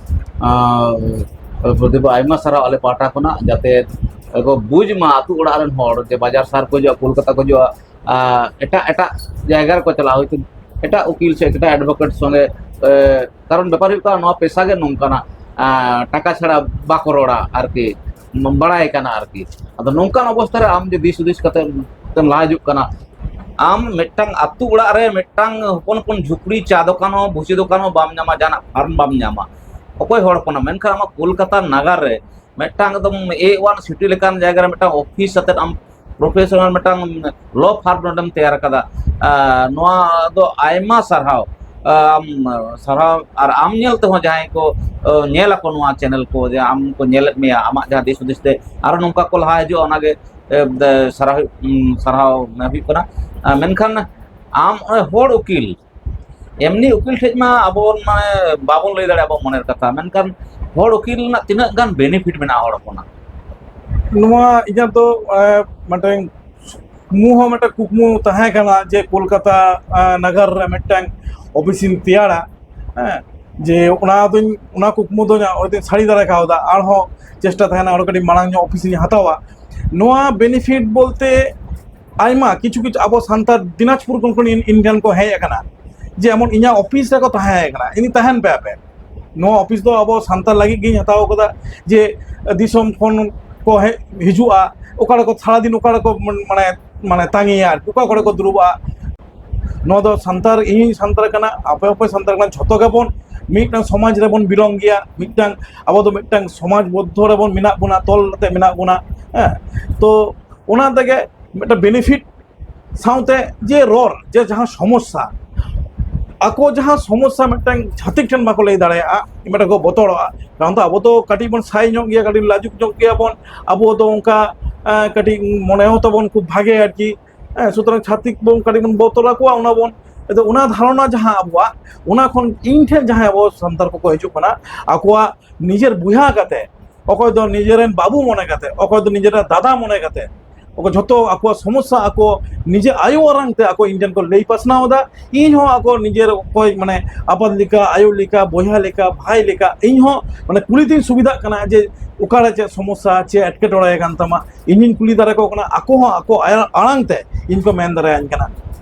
ᱟᱸ, ᱯᱨᱚᱫᱤᱯ ᱵᱟᱹᱵᱩ, ᱟᱭᱢᱟ ᱥᱟᱨᱦᱟᱣ ᱟᱞᱮ ᱯᱟᱦᱴᱟ ᱠᱷᱚᱱᱟᱜ, ᱡᱟᱛᱮ ᱠᱚ ᱵᱩᱡᱽ ᱢᱟ ᱟᱹᱛᱩ ᱚᱲᱟᱜ ᱨᱮᱱ ᱦᱚᱲ, ᱡᱮ ᱵᱟᱡᱟᱨ ᱥᱟᱦᱟᱨ ᱠᱚ ᱦᱤᱡᱩᱜᱼᱟ, ᱠᱳᱞᱠᱟᱛᱟ ᱠᱚ ᱦᱤᱡᱩᱜᱼᱟ, ᱟᱨ ᱮᱴᱟᱜ ᱮᱴᱟᱜ ᱡᱟᱭᱜᱟ ᱨᱮᱠᱚ ᱪᱟᱞᱟᱜᱼᱟ, ᱦᱚᱭᱛᱳ ᱮᱴᱟᱜ ᱩᱠᱤᱞ ᱥᱮ ᱮᱴᱟᱜ ᱮᱰᱵᱷᱳᱠᱮᱴ ᱥᱚᱸᱜᱮ᱾ ᱮ, ᱠᱟᱨᱚᱱ ᱵᱮᱯᱟᱨ ᱦᱩᱭᱩᱜ ᱠᱟᱱᱟ, ᱱᱚᱣᱟ ᱯᱮᱥᱟ ᱜᱮ ᱱᱚᱝᱠᱟᱱᱟ, ᱟ, ᱴᱟᱠᱟ ᱪᱷᱟᱲᱟ ᱵᱟᱠᱚ ᱨᱚᱲᱟ ᱟᱨᱠᱤ, ᱵᱟᱲᱟᱭ ᱠᱟᱱᱟ ᱟᱨᱠᱤ᱾ ᱟᱫᱚ ᱱᱚᱝᱠᱟᱱ ᱚᱵᱚᱥᱛᱷᱟ ᱨᱮ ᱟᱢ ᱡᱮ ᱫᱤᱥ ᱦᱩᱫᱤᱥ ᱠᱟᱛᱮ ᱛᱮᱢ ᱞᱟᱦᱟ ᱦᱤᱡᱩᱜ ᱠᱟᱱᱟ, ᱟᱢ ᱢᱤᱫᱴᱟᱝ ᱟᱹᱛᱩ ᱚᱲᱟᱜ ᱨᱮ ᱢᱤᱫᱴᱟᱝ ᱦᱚᱯᱚᱱ ᱦᱚᱯᱚᱱ ᱡᱷᱩᱯᱲᱤ, ᱪᱟ ᱫᱚᱠᱟᱱ ᱦᱚᱸ, ᱵᱷᱩᱥᱤ ᱫᱚᱠᱟᱱ ᱦᱚᱸ ᱵᱟᱢ ᱧᱟᱢᱟ, ᱡᱟᱦᱟᱱᱟᱜ ᱯᱷᱟᱨᱢ ᱵᱟᱢ ᱧᱟᱢᱟ, ᱚᱠᱚᱭ ᱦᱚᱲ ᱦᱚᱯᱚᱱᱟᱢ? ᱢᱮᱱᱠᱷᱟᱱ ᱟᱢᱟᱜ ᱠᱳᱞᱠᱟᱛᱟ ᱱᱟᱜᱟᱨ ᱨᱮ ᱢᱤᱫᱴᱟᱝ ᱮᱠᱫᱚᱢ ᱮ ᱳᱣᱟᱱ ᱥᱤᱴᱤ ᱞᱮᱠᱟᱱ ᱡᱟᱭᱜᱟ ᱨᱮ ᱢᱤᱫᱴᱟᱝ ᱚᱯᱷᱤᱥ ᱟᱛᱮᱫ ᱟᱢ ᱯᱨᱚᱯᱷᱮᱥᱚᱱᱟᱞ ᱢᱤᱫᱴᱟᱝ ᱞᱚ ᱯᱷᱟᱨᱢ ᱱᱚᱰᱮᱢ ᱛᱮᱭᱟᱨ ᱟᱠᱟᱫᱟ᱾ ᱟᱨ ᱱᱚᱣᱟ ᱫᱚ ᱟᱭᱢᱟ ᱥᱟᱨᱦᱟᱣ, ᱟᱢ ᱥᱟᱨᱦᱟᱣ᱾ ᱟᱨ ᱟᱢ ᱧᱮᱞ ᱛᱮᱦᱚᱸ ᱡᱟᱦᱟᱸᱭ ᱠᱚ, ᱟ, ᱧᱮᱞ ᱟᱠᱚ ᱱᱚᱣᱟ ᱪᱮᱱᱮᱞ ᱠᱚ, ᱡᱮ ᱟᱢ ᱠᱚ ᱧᱮᱞᱮᱫ ᱢᱮᱭᱟ, ᱟᱢᱟᱜ ᱡᱟᱦᱟᱸ ᱫᱤᱥ ᱦᱩᱫᱤᱥ ᱛᱮ ᱟᱨᱚ ᱱᱚᱝᱠᱟ ᱠᱚ ᱞᱟᱦᱟ ᱦᱤᱡᱩᱜᱼᱟ, ᱚᱱᱟᱜᱮ, ᱮ, ᱮ, ᱥᱟᱨᱦᱟᱣ ᱦᱩᱭᱩᱜ, ᱩᱢ, ᱥᱟᱨᱦᱟᱣ ᱦᱩᱭᱩᱜ ᱠᱟᱱᱟ᱾ ᱟ, ᱢᱮᱱᱠᱷᱟᱱ ᱟᱢ ᱚᱱᱮ ᱦᱚᱲ ᱩᱠᱤᱞ, ᱮᱢᱱᱤ ᱩᱠᱤᱞ ᱴᱷᱮᱡ ᱢᱟ ᱟᱵᱚ ᱵᱚᱱ, ᱢᱟᱱᱮ, ᱵᱟᱵᱚᱱ ᱞᱟᱹᱭ ᱫᱟᱲᱮᱭᱟᱜᱼᱟ ᱟᱵᱚᱣᱟᱜ ᱢᱚᱱᱮᱨ ᱠᱟᱛᱷᱟ, ᱢᱮᱱᱠᱷᱟᱱ ᱦᱚᱲ ᱩᱠᱤᱞ ᱨᱮᱱᱟᱜ ᱛᱤᱱᱟᱹᱜ ᱜᱟᱱ ᱵᱮᱱᱤᱯᱷᱤᱴ ᱢᱮᱱᱟᱜᱼᱟ ᱦᱚᱲ ᱦᱚᱯᱚᱱᱟᱜ? ᱱᱚᱣᱟ ᱤᱧᱟᱹᱜ ᱫᱚ, ᱮ, ᱢᱤᱫᱴᱮᱱ ᱠᱩᱠᱢᱩ ᱦᱚᱸ ᱢᱤᱫᱴᱮᱱ ᱠᱩᱠᱢᱩ ᱛᱟᱦᱮᱸ ᱠᱟᱱᱟ ᱡᱮ ᱠᱳᱞᱠᱟᱛᱟ, ᱮ, ᱱᱟᱜᱟᱨ ᱨᱮ ᱢᱤᱫᱴᱟᱝ ᱚᱯᱷᱤᱥ ᱤᱧ ᱛᱮᱭᱟᱨᱟ᱾ ᱦᱮᱸ, ᱡᱮ ᱚᱱᱟ ᱫᱚᱧ, ᱚᱱᱟ ᱠᱩᱠᱢᱩ ᱫᱚᱧ ᱦᱚᱭᱛᱳᱧ ᱥᱟᱹᱨᱤ ᱫᱟᱲᱮ ᱠᱟᱣᱫᱟ, ᱟᱨᱦᱚᱸ ᱪᱮᱥᱴᱟ ᱛᱟᱦᱮᱱᱟ ᱟᱨᱚ ᱠᱟᱹᱴᱤᱡ ᱢᱟᱲᱟᱝ ᱧᱚᱜ ᱚᱯᱷᱤᱥ ᱤᱧ ᱦᱟᱛᱟᱣᱟ᱾ ᱱᱚᱣᱟ ᱵᱮᱱᱤᱯᱷᱤᱴ ᱵᱚᱞᱛᱮ ᱟᱭᱢᱟ ᱠᱤᱪᱷᱩ ᱠᱤᱪᱷᱩ ᱟᱵᱚ ᱥᱟᱱᱛᱟᱲ ᱫᱤᱱᱟᱡᱽᱯᱩᱨ ᱠᱷᱚᱱ ᱠᱷᱚᱱ ᱤᱧ, ᱤᱧ ᱴᱷᱮᱱ ᱠᱚ ᱦᱮᱡ ᱟᱠᱟᱱᱟ, ᱡᱮ ᱮᱢᱚᱱ ᱤᱧᱟᱹᱜ ᱚᱯᱷᱤᱥ ᱨᱮᱠᱚ ᱛᱟᱦᱮᱸ ᱠᱟᱱᱟ, ᱤᱧ ᱛᱟᱦᱮᱱ ᱯᱮ ᱟᱯᱮ᱾ ᱱᱚᱣᱟ ᱚᱯᱷᱤᱥ ᱫᱚ ᱟᱵᱚ ᱥᱟᱱᱛᱟᱲ ᱞᱟᱹᱜᱤᱫ ᱜᱤᱧ ᱦᱟᱛᱟᱣ ᱠᱟᱫᱟ, ᱡᱮ ᱫᱤᱥᱚᱢ ᱠᱷᱚᱱ ᱠᱚ ᱦᱮᱡ ᱦᱤᱡᱩᱜᱼᱟ, ᱚᱠᱟ ᱨᱮᱠᱚ ᱥᱟᱨᱟᱫᱤᱱ ᱚᱠᱟ ᱨᱮᱠᱚ ᱢᱟᱱᱮ, ᱢᱟᱱᱮ ᱛᱟᱸᱜᱤᱭᱟ ᱟᱨᱠᱤ, ᱚᱠᱟ ᱠᱚᱨᱮ ᱠᱚ ᱫᱩᱲᱩᱵᱼᱟ᱾ ᱱᱚᱣᱟ ᱫᱚ ᱥᱟᱱᱛᱟᱲ, ᱤᱧ ᱥᱟᱱᱛᱟᱲ ᱠᱟᱱᱟ, ᱟᱯᱮ ᱦᱚᱸᱯᱮ ᱥᱟᱱᱛᱟᱲ ᱠᱟᱱᱟ, ᱡᱷᱚᱛᱚ ᱜᱮᱵᱚᱱ ᱢᱤᱫᱴᱟᱝ ᱥᱚᱢᱟᱡᱽ ᱨᱮᱵᱚᱱ ᱵᱤᱞᱚᱝ ᱜᱮᱭᱟ, ᱢᱤᱫᱴᱟᱝ, ᱟᱵᱚ ᱫᱚ ᱢᱤᱫᱴᱟᱝ ᱥᱚᱢᱟᱡᱽ ᱵᱚᱫᱽᱫᱷᱚ ᱨᱮᱵᱚᱱ ᱢᱮᱱᱟᱜ ᱵᱚᱱᱟ, ᱛᱚᱞ ᱠᱟᱛᱮ ᱢᱮᱱᱟᱜ ᱵᱚᱱᱟ᱾ ᱦᱮᱸ, ᱛᱚ ᱚᱱᱟ ᱛᱮᱜᱮ ᱢᱤᱫᱴᱟᱝ ᱵᱮᱱᱤᱯᱷᱤᱴ ᱥᱟᱶᱛᱮ ᱡᱮ ᱨᱚᱲ, ᱡᱮ ᱡᱟᱦᱟᱸ ᱥᱚᱢᱚᱥᱥᱟ, ᱟᱠᱚ ᱡᱟᱦᱟᱸ ᱥᱚᱢᱚᱥᱥᱟ ᱢᱤᱫᱴᱟᱝ ᱪᱷᱟᱹᱛᱤᱠ ᱴᱷᱮᱱ ᱵᱟᱠᱚ ᱞᱟᱹᱭ ᱫᱟᱲᱮᱭᱟᱜᱼᱟ, ᱢᱤᱫᱴᱟᱝ ᱠᱚ ᱵᱚᱛᱚᱨᱚᱜᱼᱟ, ᱠᱟᱨᱚᱱ ᱫᱚ ᱟᱵᱚ ᱫᱚ ᱠᱟᱹᱴᱤᱡ ᱵᱚᱱ ᱥᱟᱭ ᱧᱚᱜ ᱜᱮᱭᱟ, ᱠᱟᱹᱴᱤᱡ ᱞᱟᱡᱩᱠ ᱧᱚᱜ ᱜᱮᱭᱟᱵᱚᱱ, ᱟᱵᱚ ᱫᱚ ᱚᱱᱠᱟ, ᱮᱸ, ᱠᱟᱹᱴᱤᱡ ᱢᱚᱱᱮ ᱦᱚᱸ ᱛᱟᱵᱚᱱ ᱠᱷᱩᱵ ᱵᱷᱟᱜᱮ ᱟᱨᱠᱤ᱾ ᱦᱮᱸ, ᱥᱩᱛᱚᱨᱟᱝ ᱪᱷᱟᱹᱛᱤᱠ ᱵᱚᱱ ᱠᱟᱹᱴᱤᱡ ᱵᱚᱱ ᱵᱚᱛᱚᱨ ᱟᱠᱚᱣᱟ, ᱚᱱᱟ ᱵᱚᱱ, ᱟᱫᱚ ᱚᱱᱟ ᱫᱷᱟᱨᱚᱱᱟ ᱡᱟᱦᱟᱸ ᱟᱵᱚᱣᱟᱜ, ᱚᱱᱟ ᱠᱷᱚᱱ ᱤᱧ ᱴᱷᱮᱱ ᱡᱟᱦᱟᱸᱭ ᱟᱵᱚ ᱥᱟᱱᱛᱟᱲ ᱠᱚᱠᱚ ᱦᱤᱡᱩᱜ ᱠᱟᱱᱟ, ᱟᱠᱚᱣᱟᱜ ᱱᱤᱡᱮᱨ ᱵᱚᱭᱦᱟ ᱠᱟᱛᱮ, ᱚᱠᱚᱭ ᱫᱚ ᱱᱤᱡᱮᱨᱮᱱ ᱵᱟᱹᱵᱩ ᱢᱚᱱᱮ ᱠᱟᱛᱮ, ᱚᱠᱚᱭ ᱫᱚ ᱱᱤᱡᱮᱨᱟᱜ ᱫᱟᱫᱟ ᱢᱚᱱᱮ ᱠᱟᱛᱮ, ᱟᱠᱚ ᱡᱷᱚᱛᱚ ᱟᱠᱚᱣᱟᱜ ᱥᱚᱢᱚᱥᱥᱟ ᱟᱠᱚ ᱱᱤᱡᱮ ᱟᱭᱳ ᱟᱲᱟᱝ ᱛᱮ ᱟᱠᱚ ᱤᱧ ᱴᱷᱮᱱ ᱠᱚ ᱞᱟᱹᱭ ᱯᱟᱥᱱᱟᱣ ᱮᱫᱟ᱾ ᱤᱧ ᱦᱚᱸ ᱟᱠᱚ ᱱᱤᱡᱮᱨ ᱚᱠᱚᱭ, ᱢᱟᱱᱮ, ᱟᱯᱟᱛ ᱞᱮᱠᱟ, ᱟᱭᱳ ᱞᱮᱠᱟ, ᱵᱚᱭᱦᱟ ᱞᱮᱠᱟ, ᱵᱷᱟᱭ ᱞᱮᱠᱟ, ᱤᱧ ᱦᱚᱸ, ᱢᱟᱱᱮ, ᱠᱩᱞᱤ ᱛᱤᱧ ᱥᱩᱵᱤᱫᱷᱟᱜ ᱠᱟᱱᱟ ᱡᱮ ᱚᱠᱟᱨᱮ ᱪᱮᱫ ᱥᱚᱢᱚᱥᱥᱟ, ᱪᱮᱫ ᱮᱴᱠᱮᱴᱚᱬᱮ ᱠᱟᱱ ᱛᱟᱢᱟ, ᱤᱧᱤᱧ ᱠᱩᱞᱤ ᱫᱟᱲᱮ ᱠᱚ ᱠᱟᱱᱟ, ᱟᱠᱚ ᱦᱚᱸ ᱟᱠᱚ ᱟᱭᱟ-, ᱟᱲᱟᱝ ᱛᱮ ᱤᱧ ᱠᱚ ᱢᱮᱱ ᱫᱟᱲᱮᱭᱟᱹᱧ ᱠᱟᱱᱟ᱾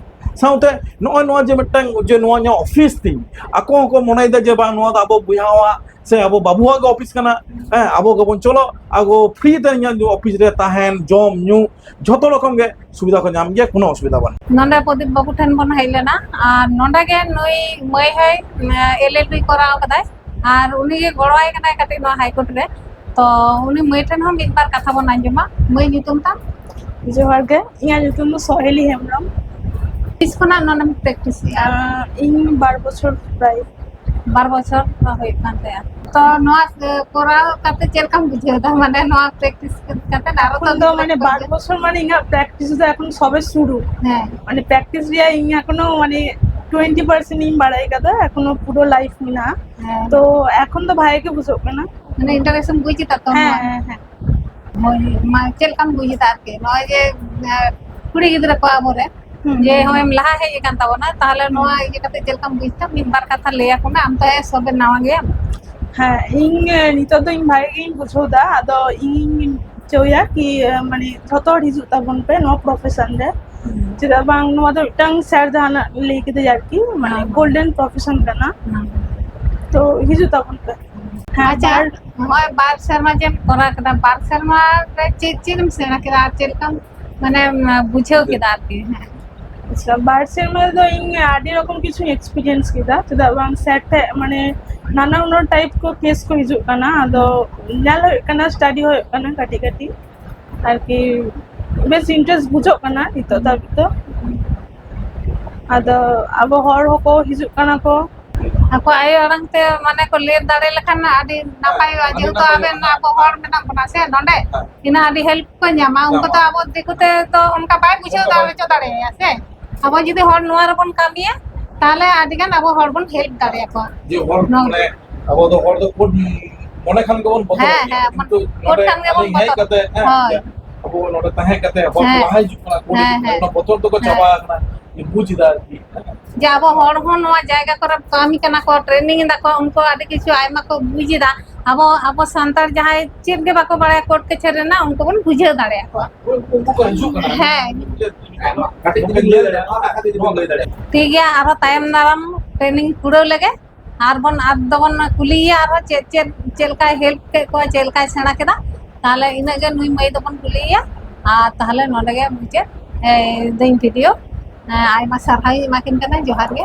ᱥᱟᱶᱛᱮ ᱱᱚᱜᱼᱚᱭ ᱱᱚᱣᱟ ᱡᱮ ᱢᱤᱫᱴᱟᱝ, ᱡᱮ ᱱᱚᱣᱟ ᱤᱧᱟᱹᱜ ᱚᱯᱷᱤᱥ ᱛᱤᱧ, ᱟᱠᱚ ᱦᱚᱸᱠᱚ ᱢᱚᱱᱮᱭᱮᱫᱟ ᱡᱮ ᱵᱟᱝ, ᱱᱚᱣᱟ ᱫᱚ ᱟᱵᱚ ᱵᱚᱭᱦᱟᱣᱟᱜ ᱥᱮ ᱟᱵᱚ ᱵᱟᱹᱵᱩᱣᱟᱜ ᱜᱮ ᱚᱯᱷᱤᱥ ᱠᱟᱱᱟ, ᱦᱮᱸ, ᱟᱵᱚ ᱜᱮᱵᱚᱱ ᱪᱚᱞᱚ, ᱟᱵᱚ ᱯᱷᱨᱤ ᱛᱮ ᱤᱧᱟᱹᱜ ᱚᱯᱷᱤᱥ ᱨᱮ ᱛᱟᱦᱮᱱ, ᱡᱚᱢ ᱧᱩ, ᱡᱷᱚᱛᱚ ᱨᱚᱠᱚᱢ ᱜᱮ ᱥᱩᱵᱤᱫᱷᱟ ᱠᱚ ᱧᱟᱢ ᱜᱮᱭᱟ, ᱠᱳᱱᱳ ᱚᱥᱩᱵᱤᱫᱷᱟ ᱵᱟᱹᱱᱩᱜᱼᱟ᱾ ᱱᱚᱰᱮ ᱯᱨᱚᱫᱤᱯ ᱵᱟᱹᱵᱩ ᱴᱷᱮᱱ ᱵᱚᱱ ᱦᱮᱡ ᱞᱮᱱᱟ, ᱟᱨ ᱱᱚᱰᱮ ᱜᱮ ᱱᱩᱭ ᱢᱟᱹᱭ ᱦᱚᱸᱭ, ᱮᱞ ᱮᱞ ᱵᱤ ᱠᱚᱨᱟᱣ ᱠᱟᱫᱟᱭ, ᱟᱨ ᱩᱱᱤ ᱜᱮ ᱜᱚᱲᱚᱣᱟᱭ ᱠᱟᱱᱟᱭ ᱠᱟᱹᱴᱤᱡ ᱱᱚᱣᱟ ᱦᱟᱭ ᱠᱳᱨᱴ ᱨᱮ᱾ ᱛᱚ ᱩᱱᱤ ᱢᱟᱹᱭ ᱴᱷᱮᱱ ᱦᱚᱸ ᱢᱤᱫ ᱵᱟᱨ ᱠᱟᱛᱷᱟ ᱵᱚᱱ ᱟᱸᱡᱚᱢᱟ᱾ ᱢᱟᱹᱭ, ᱧᱩᱛᱩᱢ ᱛᱟᱢ? ᱡᱚᱦᱟᱨ ᱜᱮ, ᱤᱧᱟᱹᱜ ᱧᱩᱛᱩᱢ ᱫᱚ ᱥᱚᱦᱮᱞᱤ ᱦᱮᱢᱵᱨᱚᱢ᱾ ᱛᱤᱥ ᱠᱷᱚᱱᱟᱜ ᱱᱚᱰᱮᱢ ᱯᱨᱮᱠᱴᱤᱥ ᱮᱫᱟ? ᱟᱸ, ᱤᱧ ᱵᱟᱨ ᱵᱚᱪᱷᱚᱨ ᱯᱨᱟᱭ᱾ ᱵᱟᱨ ᱵᱚᱪᱷᱚᱨ ᱦᱩᱭᱩᱜ ᱠᱟᱱ ᱛᱟᱭᱟ᱾ ᱛᱚ ᱱᱚᱣᱟ, ᱮ, ᱠᱚᱨᱟᱣ ᱠᱟᱛᱮ ᱪᱮᱫ ᱞᱮᱠᱟᱢ ᱵᱩᱡᱷᱟᱹᱣ ᱮᱫᱟ? ᱢᱟᱱᱮ ᱱᱚᱣᱟ ᱯᱨᱮᱠᱴᱤᱥ ᱠᱟᱛᱮ ᱟᱨᱚ ᱛᱚ ᱮᱠᱷᱚᱱ ᱫᱚ ᱜᱤᱫᱽᱨᱟᱹ ᱢᱟᱱᱮ ᱠᱚ ᱵᱟᱨ ᱦᱤᱡᱩᱜ ᱵᱚᱪᱷᱚᱨ ᱢᱟᱱᱮ ᱤᱧᱟᱹᱜ ᱯᱨᱮᱠᱴᱤᱥ ᱫᱚ ᱮᱠᱷᱚᱱ ᱥᱚᱵᱮ ᱥᱩᱨᱩ᱾ ᱦᱮᱸ᱾ ᱢᱟᱱᱮ ᱯᱨᱮᱠᱴᱤᱥ ᱨᱮᱭᱟᱜ ᱤᱧ ᱮᱠᱷᱚᱱᱳ ᱢᱟᱱᱮ ᱴᱩᱭᱮᱱᱴᱤ ᱯᱟᱨᱥᱮᱱᱴ ᱤᱧ ᱵᱟᱲᱟᱭ ᱠᱟᱫᱟ, ᱮᱠᱷᱚᱱᱳ ᱯᱩᱨᱟᱹ ᱞᱟᱭᱤᱯᱷ ᱢᱮᱱᱟᱜᱼᱟ᱾ ᱦᱮᱸ᱾ ᱛᱚ ᱮᱠᱷᱚᱱ ᱫᱚ ᱵᱷᱟᱜᱮ ᱜᱮ ᱵᱩᱡᱷᱟᱹᱜ ᱠᱟᱱᱟ᱾ ᱢᱟᱱᱮ ᱤᱱᱴᱟᱨᱮᱥᱴ ᱮᱢ ᱵᱩᱡ ᱮᱫᱟ ᱛᱚ? ᱦᱮᱸ, ᱱᱚᱣᱟ? ᱦᱮᱸ, ᱦᱮᱸ᱾ ᱦᱳᱭ, ᱢᱟ ᱪᱮᱫ ᱞᱮᱠᱟᱢ ᱵᱩᱡ ᱮᱫᱟ ᱟᱨᱠᱤ? ᱱᱚᱜᱼᱚᱭ ᱡᱮ, ᱮ, ᱠᱩᱲᱤ ᱜᱤᱫᱽᱨᱟᱹ ᱠᱚ ᱟᱵᱚᱨᱮᱱ, ᱦᱩᱸ, ᱡᱮ ᱦᱩᱸ, ᱦᱚᱸᱜᱼᱚᱭ ᱮᱢ ᱞᱟᱦᱟ ᱦᱮᱡ ᱟᱠᱟᱱ ᱛᱟᱵᱚᱱᱟ, ᱛᱟᱦᱚᱞᱮ ᱱᱚᱣᱟ ᱦᱩᱸ᱾ ᱤᱭᱟᱹ ᱠᱟᱛᱮ ᱪᱮᱫ ᱞᱮᱠᱟᱢ ᱵᱩᱡ ᱮᱫᱟ? ᱢᱤᱫ ᱵᱟᱨ ᱠᱟᱛᱷᱟ ᱞᱟᱹᱭ ᱟᱠᱚ ᱢᱮ, ᱟᱢ ᱛᱚ ᱦᱮᱸ ᱥᱚᱵᱮ ᱱᱟᱣᱟ ᱜᱮᱭᱟᱢ᱾ ᱦᱮᱸ, ᱤᱧ, ᱮ, ᱱᱤᱛᱚᱜ ᱫᱚ ᱤᱧ ᱵᱷᱟᱜᱮ ᱜᱤᱧ ᱵᱩᱡᱷᱟᱹᱣ ᱮᱫᱟ᱾ ᱟᱫᱚ ᱤᱧ ᱪᱟᱹᱭᱟ ᱠᱤ, ᱮ, ᱢᱟᱱᱮ ᱡᱷᱚᱛᱚ ᱦᱚᱲ ᱦᱤᱡᱩᱜ ᱛᱟᱵᱚᱱ ᱯᱮ ᱱᱚᱣᱟ ᱯᱨᱚᱯᱷᱮᱥᱚᱱ ᱨᱮ᱾ ᱦᱩᱸ᱾ ᱪᱮᱫᱟᱜ ᱵᱟᱝ, ᱱᱚᱣᱟ ᱫᱚ ᱢᱤᱫᱴᱟᱝ ᱥᱮᱨ ᱡᱟᱦᱟᱱᱟᱜ ᱞᱟᱹᱭ ᱠᱮᱫᱟ ᱟᱨᱠᱤ, ᱢᱟᱱᱮ ᱦᱮᱸ, ᱦᱮᱸ᱾ ᱜᱳᱞᱰᱮᱱ ᱯᱨᱚᱯᱷᱮᱥᱚᱱ ᱠᱟᱱᱟ᱾ ᱦᱮᱸ᱾ ᱛᱚ ᱦᱤᱡᱩᱜ ᱛᱟᱵᱚᱱ ᱯᱮ᱾ ᱦᱮᱸ, ᱟᱪᱪᱷᱟ, ᱵᱟᱨ ᱱᱚᱜᱼᱚᱭ ᱵᱟᱨ ᱥᱮᱨᱢᱟ ᱡᱮᱢ ᱠᱚᱨᱟᱣ ᱠᱮᱫᱟ, ᱵᱟᱨ ᱥᱮᱨᱢᱟ ᱨᱮ ᱪᱮᱫ ᱪᱮᱫ ᱮᱢ ᱥᱮᱬᱟ ᱠᱮᱫᱟ ᱟᱨ ᱪᱮᱫ ᱞᱮᱠᱟᱢ, ᱢᱟᱱᱮᱢ ᱵᱩᱡᱷᱟᱹᱣ ᱠᱮᱫᱟ ᱟᱨᱠᱤ? ᱦᱮᱸ᱾ ᱟᱪᱪᱷᱟ, ᱵᱟᱨ ᱥᱮᱨᱢᱟ ᱨᱮᱫᱚ ᱤᱧ ᱟᱹᱰᱤ ᱨᱚᱠᱚᱢ ᱠᱤᱪᱷᱩᱧ ᱮᱠᱥᱯᱤᱨᱤᱭᱮᱱᱥ ᱠᱮᱫᱟ, ᱪᱮᱫᱟᱜ ᱵᱟᱝ ᱥᱮᱨ ᱴᱷᱮᱱ ᱢᱟᱱᱮ ᱱᱟᱱᱟ ᱦᱩᱱᱟᱹᱨ ᱴᱟᱭᱤᱯ ᱠᱚ ᱠᱮᱥ ᱠᱚ ᱦᱤᱡᱩᱜ ᱠᱟᱱᱟ, ᱟᱫᱚ ᱧᱮᱞ ᱦᱩᱭᱩᱜ ᱠᱟᱱᱟ, ᱥᱴᱟᱰᱤ ᱦᱩᱭᱩᱜ ᱠᱟᱱᱟ ᱠᱟᱹᱴᱤᱡ ᱠᱟᱹᱴᱤᱡ ᱟᱨᱠᱤ, ᱵᱮᱥ ᱤᱱᱴᱟᱨᱮᱥᱴ ᱵᱩᱡᱷᱟᱹᱜ ᱠᱟᱱᱟ ᱱᱤᱛᱚᱜ ᱫᱷᱟᱹᱵᱤᱡ ᱫᱚ᱾ ᱟᱫᱚ ᱟᱵᱚ ᱦᱚᱲ ᱦᱚᱸᱠᱚ ᱦᱤᱡᱩᱜ ᱠᱟᱱᱟ ᱠᱚ᱾ ᱟᱠᱚᱣᱟᱜ ᱟᱭᱳ ᱟᱲᱟᱝ ᱛᱮ ᱢᱟᱱᱮ ᱠᱚ ᱞᱟᱹᱭ ᱫᱟᱲᱮ ᱞᱮᱠᱷᱟᱱ ᱟᱹᱰᱤ ᱱᱟᱯᱟᱭᱚᱜᱼᱟ, ᱟᱹᱰᱤ ᱡᱮᱦᱮᱛᱩ ᱱᱟᱯᱟᱭᱚᱜᱼᱟ᱾ ᱟᱵᱮᱱ ᱟᱵᱚ ᱦᱚᱲ ᱢᱮᱱᱟᱜ ᱵᱚᱱᱟ ᱥᱮ ᱱᱚᱰᱮ, ᱦᱮᱸ᱾ ᱤᱱᱟᱹ ᱟᱹᱰᱤ ᱦᱮᱞᱯ ᱠᱚ ᱧᱟᱢᱟ᱾ ᱩᱱᱠᱩ ᱧᱟᱢᱟ᱾ ᱫᱚ ᱟᱵᱚ ᱫᱤᱠᱩ ᱛᱮ ᱫᱚ ᱚᱱᱠᱟ ᱵᱟᱭ ᱵᱩᱡᱷᱟᱹᱣ ᱚᱱᱠᱟ ᱫᱟᱲᱮ ᱵᱟᱭ ᱦᱚᱪᱚ ᱫᱟᱲᱮᱭᱟᱭᱟ ᱥᱮ᱾ ᱟᱵᱚ ᱡᱩᱫᱤ ᱦᱚᱲ ᱱᱚᱣᱟ ᱨᱮᱵᱚᱱ ᱠᱟᱹᱢᱤᱭᱟ, ᱛᱟᱦᱚᱞᱮ ᱟᱹᱰᱤ ᱜᱟᱱ ᱟᱵᱚ ᱦᱚᱲ ᱵᱚᱱ ᱦᱮᱞᱯ ᱫᱟᱲᱮᱭᱟᱠᱚᱣᱟ᱾ ᱡᱮ ᱦᱚᱲ ᱱᱚᱣᱟ ᱢᱟᱱᱮ ᱟᱵᱚ ᱫᱚ ᱦᱚᱲ ᱫᱚ ᱠᱳᱰ ᱢᱚᱱᱮ ᱠᱷᱟᱱ ᱜᱮᱵᱚᱱ ᱵᱚᱛᱚᱨᱚᱜ ᱦᱮᱸ, ᱜᱮᱭᱟ᱾ ᱦᱮᱸ, ᱠᱤᱱᱛᱩ ᱠᱳᱰ ᱱᱚᱰᱮ ᱠᱷᱟᱱ ᱜᱮᱵᱚᱱ ᱟᱹᱞᱤᱧ ᱦᱮᱡ ᱵᱚᱛᱚᱨᱚᱜ᱾ ᱠᱟᱛᱮ, ᱦᱮᱸ, ᱦᱳᱭ᱾ ᱡᱮ ᱟᱵᱚ ᱱᱚᱰᱮ ᱛᱟᱦᱮᱸ ᱠᱟᱛᱮ ᱦᱚᱲ ᱠᱚ ᱦᱮᱸ᱾ ᱞᱟᱦᱟ ᱦᱤᱡᱩᱜ ᱠᱟᱱᱟ, ᱠᱚ ᱦᱮᱸ, ᱦᱤᱡᱩᱜ ᱠᱟᱱᱟ, ᱦᱮᱸ᱾ ᱚᱱᱟ ᱵᱚᱛᱚᱨ ᱫᱚᱠᱚ ᱦᱮᱸ᱾ ᱪᱟᱵᱟ ᱟᱠᱟᱱᱟ, ᱵᱩᱡᱽ ᱮᱫᱟ ᱟᱨᱠᱤ᱾ ᱡᱮ ᱟᱵᱚ ᱦᱚᱲ ᱦᱚᱸ ᱱᱚᱣᱟ ᱡᱟᱭᱜᱟ ᱠᱚᱨᱮ ᱠᱟᱹᱢᱤ ᱠᱟᱱᱟ ᱠᱚ, training ᱮᱫᱟ ᱠᱚ, ᱩᱱᱠᱩ ᱟᱹᱰᱤ ᱠᱤᱪᱷᱩ ᱟᱭᱢᱟ ᱠᱚ ᱵᱩᱡᱽ ᱮᱫᱟ᱾ ᱟᱵᱚ ᱟᱵᱚ ᱥᱟᱱᱛᱟᱲ ᱡᱟᱦᱟᱸᱭ ᱪᱮᱫ ᱜᱮ ᱵᱟᱠᱚ ᱵᱟᱲᱟᱭᱟ ᱠᱳᱨᱴ ᱠᱟᱪᱷᱟᱹᱨᱤ ᱨᱮᱱᱟᱜ, ᱩᱱᱠᱩ ᱵᱚᱱ ᱵᱩᱡᱷᱟᱹᱣ ᱫᱟᱲᱮᱭᱟᱠᱚᱣᱟ᱾ ᱩᱱᱠᱩ ᱠᱚ ᱦᱤᱡᱩᱜ ᱠᱟᱱᱟ᱾ ᱦᱮᱸ᱾ ᱠᱟᱹᱴᱤᱡ ᱵᱤᱱ ᱞᱟᱹᱭ ᱫᱟᱲᱮᱭᱟᱜᱼᱟ, ᱱᱚᱣᱟ ᱠᱟᱛᱷᱟ ᱡᱩᱫᱤ ᱵᱤᱱ ᱞᱟᱹᱭ ᱫᱟᱲᱮᱭᱟᱜᱼᱟ᱾ ᱴᱷᱤᱠ ᱜᱮᱭᱟ, ᱟᱨᱦᱚᱸ ᱛᱟᱭᱚᱢ ᱫᱟᱨᱟᱢ training ᱠᱩᱲᱟᱹᱣ ᱞᱮᱜᱮ ᱟᱨ ᱵᱚᱱ ᱟᱨ ᱫᱚᱵᱚᱱ ᱠᱩᱞᱤᱭᱮᱭᱟ ᱟᱨᱦᱚᱸ ᱪᱮᱫ ᱪᱮᱫ ᱪᱮᱫ ᱞᱮᱠᱟᱭ help ᱠᱮᱫ ᱠᱚᱣᱟ, ᱪᱮᱫ ᱞᱮᱠᱟᱭ ᱥᱮᱬᱟ ᱠᱮᱫᱟ᱾ ᱛᱟᱦᱞᱮ ᱤᱱᱟᱹᱜ ᱜᱮ ᱱᱩᱭ ᱢᱟᱹᱭ ᱫᱚᱵᱚᱱ ᱠᱩᱞᱤᱭᱮᱭᱟ᱾ ᱟᱨ ᱛᱟᱦᱞᱮ ᱱᱚᱰᱮ ᱜᱮ ᱢᱩᱪᱟᱹᱫ ᱮ, ᱫᱟᱹᱧ video᱾ ᱮ, ᱟᱭᱢᱟ ᱥᱟᱨᱦᱟᱣ ᱤᱧ ᱮᱢᱟ ᱠᱤᱱ ᱠᱟᱱᱟ᱾ ᱡᱚᱦᱟᱨ ᱜᱮ᱾